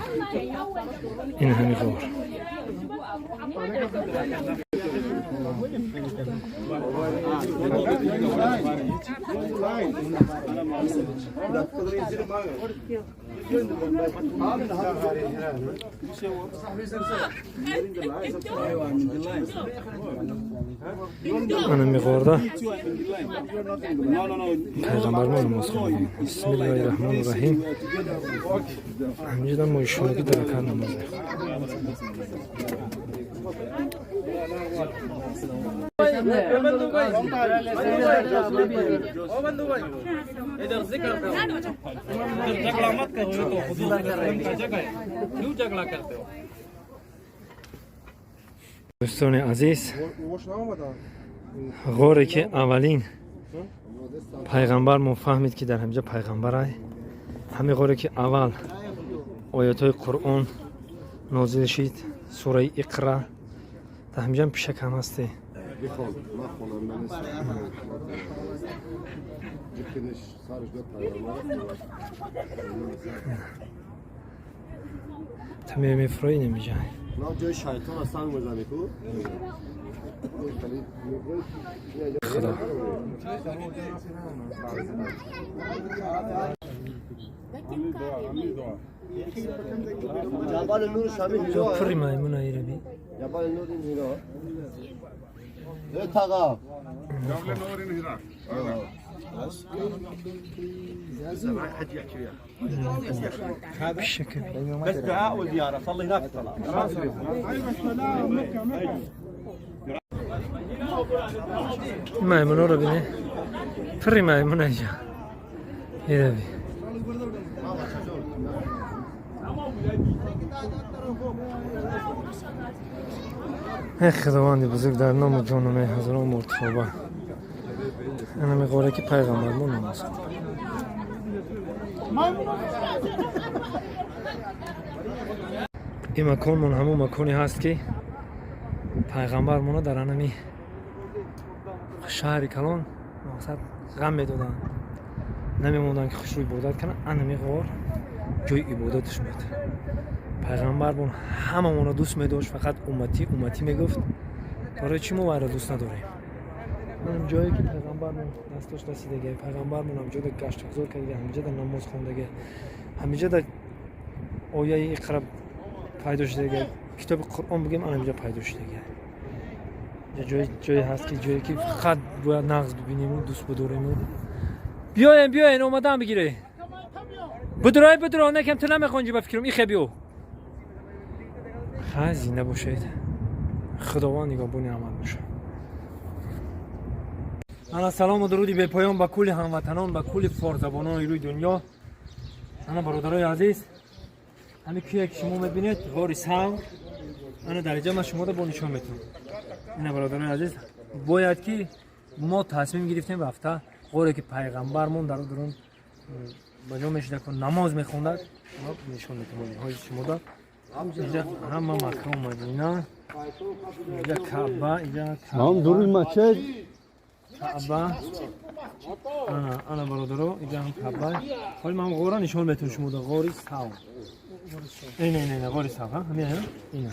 Ин ҳами ғор. Ана миғорда пайғамбармо намоз хондем. Бисмиллоҳи раҳмони раҳим. Ҳаминҷода мо ишонаки дар ракат намоз мехонем. Дӯстони азиз, ғоре ки аввалин пайғамбар мо фаҳмид, ки дар ҳаминҷа пайғамбарай, ҳамин ғоре ки аввал оятҳои Қуръон нозил шид, сураи Иқра, дар ҳаминҷам пишак ҳам ҳасте. بخوان من خونم من سرش داد پیغمبر. Та мефрои намиҷа. نه جای شیطان از سنگ بزنی کو. Худо. جبل نور شبیه هیرا. Пурри маймуна ираби. جبل نور این هیرا. ای تقا. جبل نور این هیرا. Пишака. بس دعاء وزياره صلي هناك الصلاه. Маймуноро бине. Пурри маймуна иҷа. Ираби. Эй Худованди бузург, дар ному ҷону ҳазорон муртифоба. Ана меғоре ки пайғамбар мо намоз хонд. Ин маконмон ҳамон маконе ҳаст, ки пайғамбармона дар анами шаҳри калон мақсад ғам медоданд, намемонданд, ки хушрӯ ибодат кунанд. Анами ғор ҷои ибодаташ буд. Пайғамбармон ҳамамонро дӯст медошт, фақат умматӣ, умматӣ мегуфт. Барои чӣ мо вайро дӯст надорем? Манам ҷое ки пайғамбармон дастдошт расидаги, пайғамбармон ҳамҷода гаштугузор кардаги, ҳамиҷада намоз хондаги, ҳамиҷада ояи Иқра пайдо шудаги, китоби Қуръон бигем, анамиҷа пайдо шудаги. Ҷое ҳаст, ки ҷое ки фақат бояд нағз бибинему дӯст бидорему. Биёем, биёен, омадан бигире. Бидурой, бидуро, некам ту намехонҷи, ба фикрам ихе биё. Хай, зинда бошед, Худованд нигоҳбони амал бошад. Ана салому дуруди бепоён ба кулли ҳамватанон, ба кулли форсзабонони рӯи дунё. Ана, бародарои азиз, ҳамин кӯе ки шумо мебинед, ғори Савр. Ана дар инҷа ман шуморо бо нишон метавонам. Ина, бародарои азиз, бояд ки мо тасмим гирифтем рафта ғоре ки пайғамбармон дар дурун ба ҷо мешида, намоз мехондад, нишон метавонем ҳози шумода. Инҷа ҳама Макка, Мадина, инҷа Каъба, инҷа هم درود مسجد. Каъба. Ана, ана, бародаро, инҷа ҳам Каъба. Ҳоли ман ғора нишон метавонам шумода, ғори Савр. Ина, ина, ина, ғори Савр, ҳамин, ина,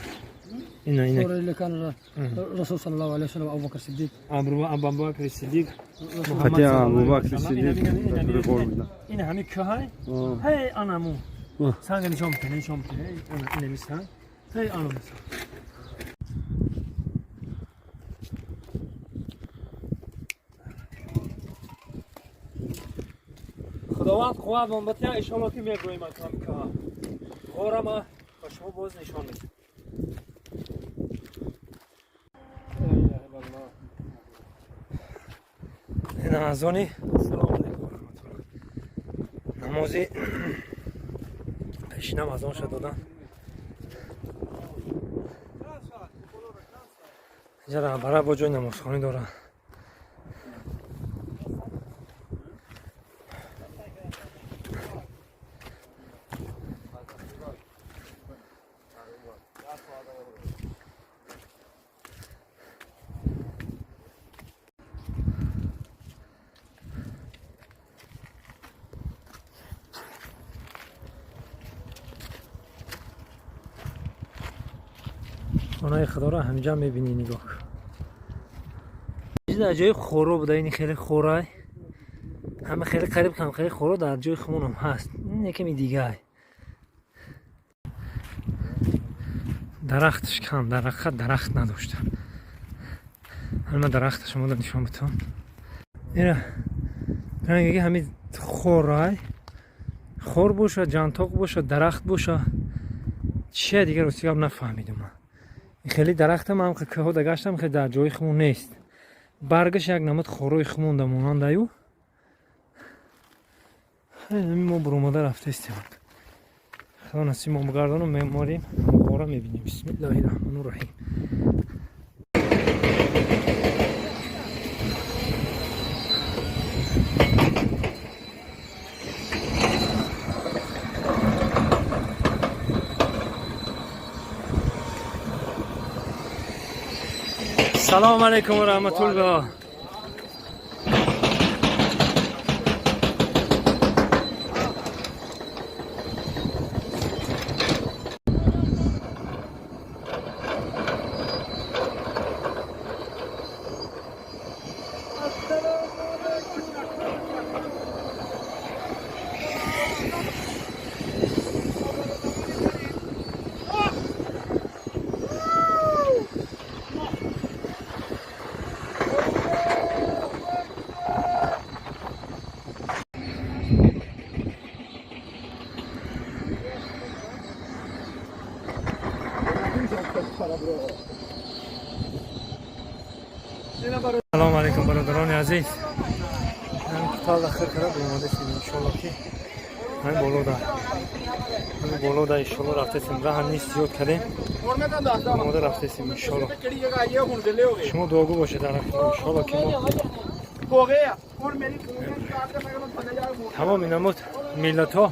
ина, ина. اللي كان الرسول صلى الله عليه وسلم، ابو بكر الصديق. Абубакри Сиддиқ. حتی ابوبکر صدیق. ина ҳамин кӯҳай, ҳей, анаму санга нишон битен, нишон битен. Ина мисан, ҳей, ана мисан. Худованд қувват мон батия, иншоалло ки мегӯем ҳам кӯҳа. Ғора ма ба шумо боз нишон медиҳам. Ина азони, ассалому алайкум ва раҳматуллоҳ, намози пешинам азон шуд додан. Инҷа раҳбара бо ҷои намозхонӣ доранд. Хонаи худоро ҳамҷа мебинӣ, нигоҳ кун. Чиз аҷоиб хоро буда, ини хеле хорай. Ҳама хеле қариб кам хеле хоро дар ҷои хумонам ҳаст. Ин яками дигай. Дарахташ кам, дарахт дарахт надошта. Ҳама дарахта шумо да нишон битон. Ира ранги ҳами хорай. Хор боша, ҷантоқ боша, дарахт боша. Чия дигар рости гап нафаҳмидум. Хеле дарахтам ҳам кӯҳо да гаштам, хеле дар ҷои хумон нест. Баргаш як намуд хорои хумон да монандаю. Мо буромада рафтаистем. Худо насиб мо бигардону меморим, ғора мебинем. Бисмиллаҳи раҳмони раҳим. Салом алейкум ва раҳматуллоҳ. Салом алейкум бародарони азиз. Ҳамин китоб ахир карда омадасем, иншолло ки ҳамин болода. Ҳамин болода иншолло рафтасем. Раҳ нест, зиёд кардем. Омода рафтасем иншолло. Шумо дуогӯ бошед дар иншолло ки мо тамоми намуд миллатҳо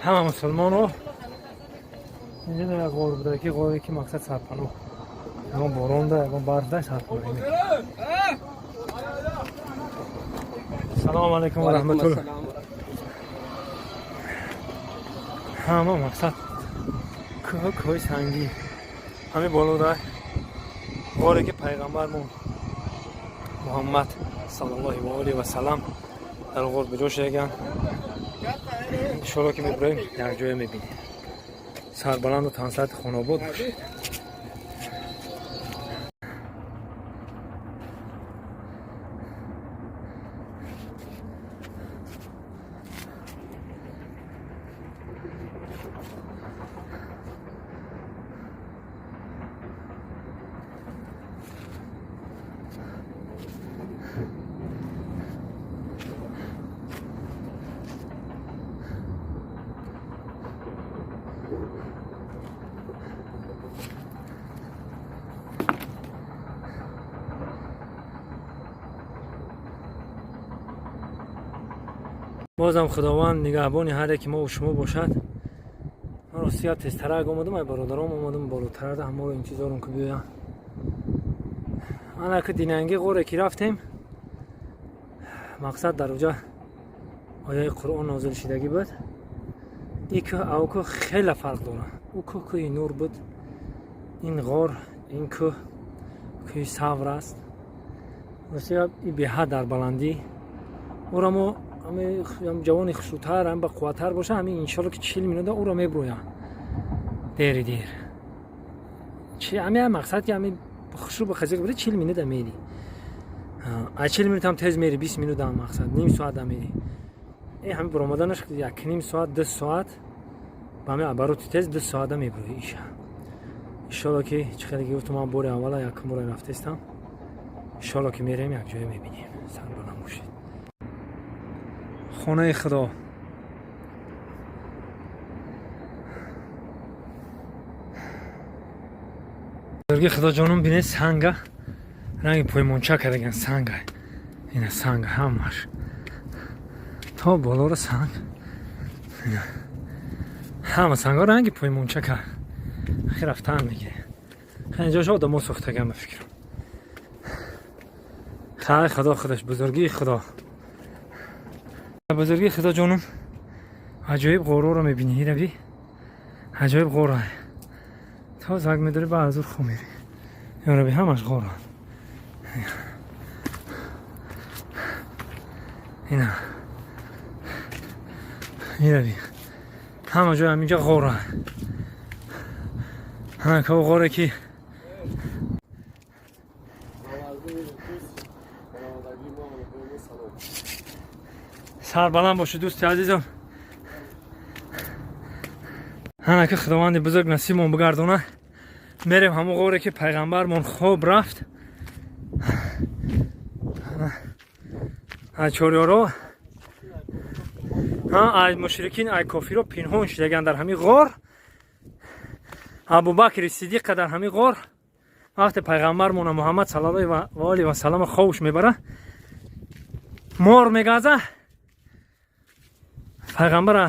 ҳама мусулмонро инҷа як ғор буда ки ғоре ки мақсад сарпаноҳ. Ягон боронда, ягон барфда сарпаноҳ. Салом алейкум ва раҳматуллоҳ. Ҳама мақсад кӯҳ, кӯҳи сангӣ. Ҳамин болода ғоре ки пайғамбармон Муҳаммад саллаллоҳу алайҳи ва саллам дар ғор ба ҷо шудаган. Иншоалло ки мебироем, як ҷоя мебинем. Сарбаланду тансаати хонобод бошед. Бозам Худованд нигаҳбони ҳар яки мо ва шумо бошад. Ман рости гап тезтарак омадам, ай бародаром омадам болотарада ҳамаро интизорам ки биёям. Ана ки динанги ғоре ки рафтем, мақсад дар оҷа ояи Қуръон нозил шидагӣ буд. Ин кӯҳ ав кӯҳ хеле фарқ дорад. Ӯ кӯҳ кӯҳи нур буд, ин ғор, ин кӯҳ кӯҳи савр аст. Рости гап ин беҳад дар баландӣ. Ӯро мо ҳам ҷавони хушрӯтар, ҳам бақувваттар боша, ҳамин иншолло ки 40 минута ӯро меброям. Дери дер. Чи ҳамин мақсад ки ҳамин хушрӯ ба хазиқ бири 40 минута мери. А 40 минут ҳам тез мери, 20 минут ҳам мақсад, ним соат ҳам мери. Ин ҳамин баромаданаш 1.5 соат, 2 соат ба ҳамин обороти тез 2 соата меброи иша. Иншолло ки чӣ хеле ки гуфтам, ман бори аввала якум бора рафтаистам. Иншолло ки мерем, як ҷое мебинем. Сарбаланд бошед. Хонаи Худо. Бузурги Худо ҷонум, бинед санга ранги поймонча кардаган санга. Ина санга ҳамаш. То болоро санг. Ина. Ҳама санга ранги поймонча кард. Ахир рафтан мегире. Хеле ҷош одамо сохтаган ба фикрам. Хай Худо худаш, бузургии Худо. Бузургии Худо ҷонум, аҷоиб ғорҳоро мебинӣ, ираби аҷоиб ғора. То заг медори ба азур хо мери. Ёраби, ҳамаш ғоранд. Ина ираби, ҳама ҷой ҳаминҷа ғоранд. Ҳанака ғоре ки сарбаланд бошед, дӯсти азизам. Ҳанака худованди бузург насибмон бигардона, мерем ҳамон ғоре ки пайғамбармон хоб рафт. Чорёро, ай мушрикин, ай кофиро пинҳон шудаган дар ҳамин ғор. Абубакри Сидиқа дар ҳамин ғор вақте пайғамбармона Муҳаммад саллаллоҳу ва алайҳи васаллам хобш мебара, мор мегаза пайғамбара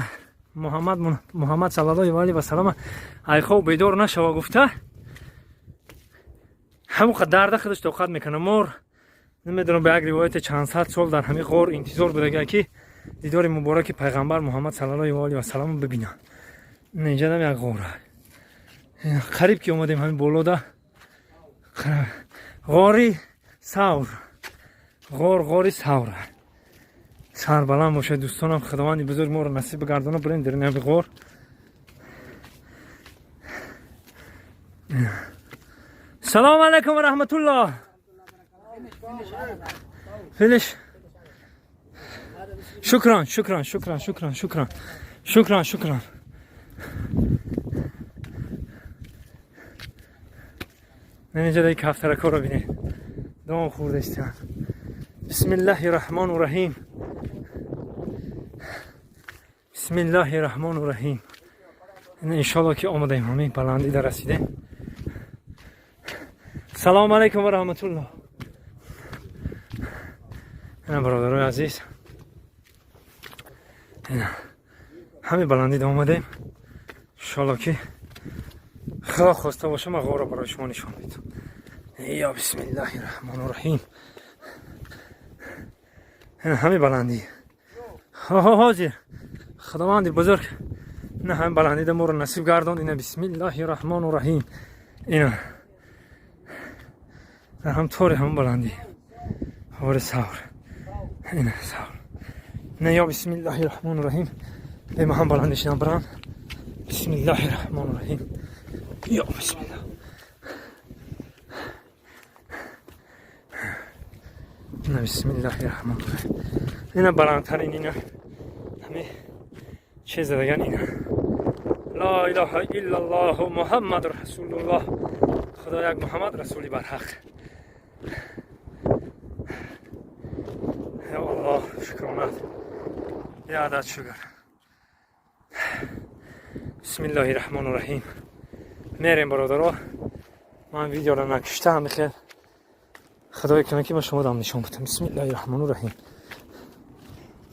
Муҳаммад саллаллоҳу алайҳи васаллам, ай хоб бедор нашава гуфта, ҳамон дарда худаш тоқат мекунад. Мор намедонам, ба як ривояте чанд сад сол дар ҳамин ғор интизор будага ки дидори мубораки пайғамбар Муҳаммад саллаллоҳу алайҳи васаллам бибинад. Инҷа як ғор қариб ки омадем, ҳамин болода ғори Савр, ғор ғори Савр. Сарбаланд бошад, дӯстонам. Худованди бузург моро насиб бигардона, бирем дар ҳамин ғор. Салому алайкум ва раҳматуллоҳ. Филиш. Шукран, шукран, шукран, шукран, шукран, шукран, шукран. Инҷа дай кафтаракоро бинед, дом хӯрда истиан. Бисмиллаҳи раҳмону раҳим, бисмиллаҳи раҳмону раҳим. Иншолло ки омадаем, ҳамин баландида расидем. Салому алайкум ва раҳматуллоҳ. Ина, бародарои азиз, ҳамин баландида омадем. Иншолло ки худо хоста боша, ман ғорро барои шумо нишон медиҳам. Ё бисмиллаҳи раҳмону раҳим. Ҳамин баландӣ ҳозир худованди бузург ина ҳамин баландида моро насиб гардонд. Ина, бисмиллаҳи раҳмону раҳим. Ина дар ҳам тори ҳамон баландӣ ғори Савр. Ина Савр. Ина, ё бисмиллаҳи раҳмону раҳим. Бема ҳам баландишинам барам. Бисмиллаҳи раҳмону раҳим. Ё бисмилла. Ина, бисмиллаҳи раҳмони раҳим. Ина баландтарин, ина ҳами чиз задаган. Ина, ла илаҳа иллаллоҳу Муҳаммад расулуллоҳ. Худо як, Муҳаммад расули барҳақ. Ё Аллоҳ, шукронат беадад шукр. Бисмиллоҳи раҳмону раҳим. Мерем, бародаро. Ман видеоро накишта, ҳами хел худое кунад ки ба шумо дам нишон будам. Бисмиллоҳи раҳмону раҳим,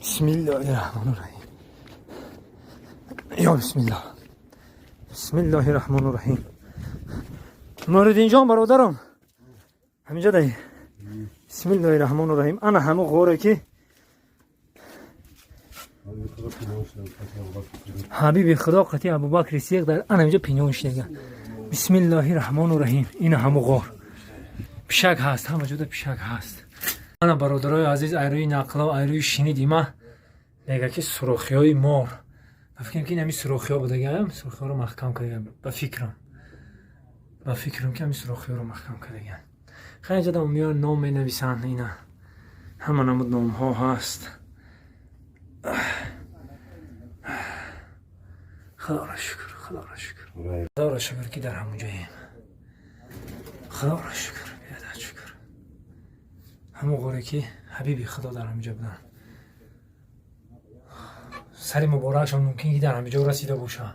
бисмиллоҳи раҳмону раҳим. Ё бисмиллоҳ, бисмиллоҳи раҳмону раҳим. Муридинҷон, бародарам, ҳаминҷа дай. Бисмиллоҳи раҳмону раҳим. Ана ҳамон ғоре ки ҳабиби худо қати Абубакри Сиқ дар ана инҷа пинҳон шудага. Бисмиллоҳи раҳмону раҳим. Ина ҳамон ғор. Пишак ҳаст, ҳама ҷода пишак ҳаст. Ана, бародарои азиз, айрӯи нақло, айрӯи шинидима мега ки сурохиҳои мор. Ба фикрам ки ин ҳами сурохиҳо будагаам, сурохиҳоро маҳкам кардаган. Ба фикрам ки ҳами сурохиҳоро маҳкам кардаган. Хеле ҷода меоян, ном менависанд. Ина ҳама намуд номҳо ҳаст. Худоро шукр, худоро шукр, худоро шукр ки дар ҳамон ҷоем. Худоро шукр, беадад шукр. Ҳамон ғоре ки ҳабиби худо дар ҳамин ҷо буданд, сари муборакшон мумкин ки дар ҳамин ҷо расида бошад.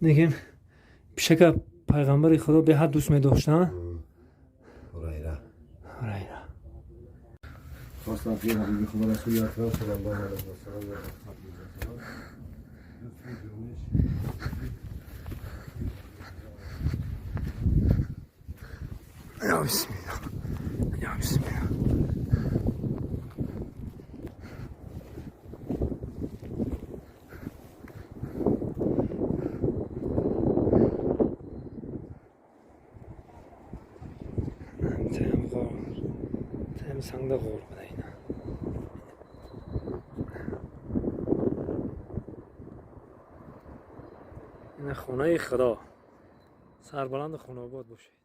Лекин пишака пайғамбари худо беҳад дӯст медоштанд. Ҳурайра. Ҳурайра. خواستم که حبیب خدا رسول اکرم صلی الله علیه و سلم و یا بسم الله، یا بسم الله. Сангда ғор буда ина. Ина хонаи Худо. Сарбаланду хонаобод бошед.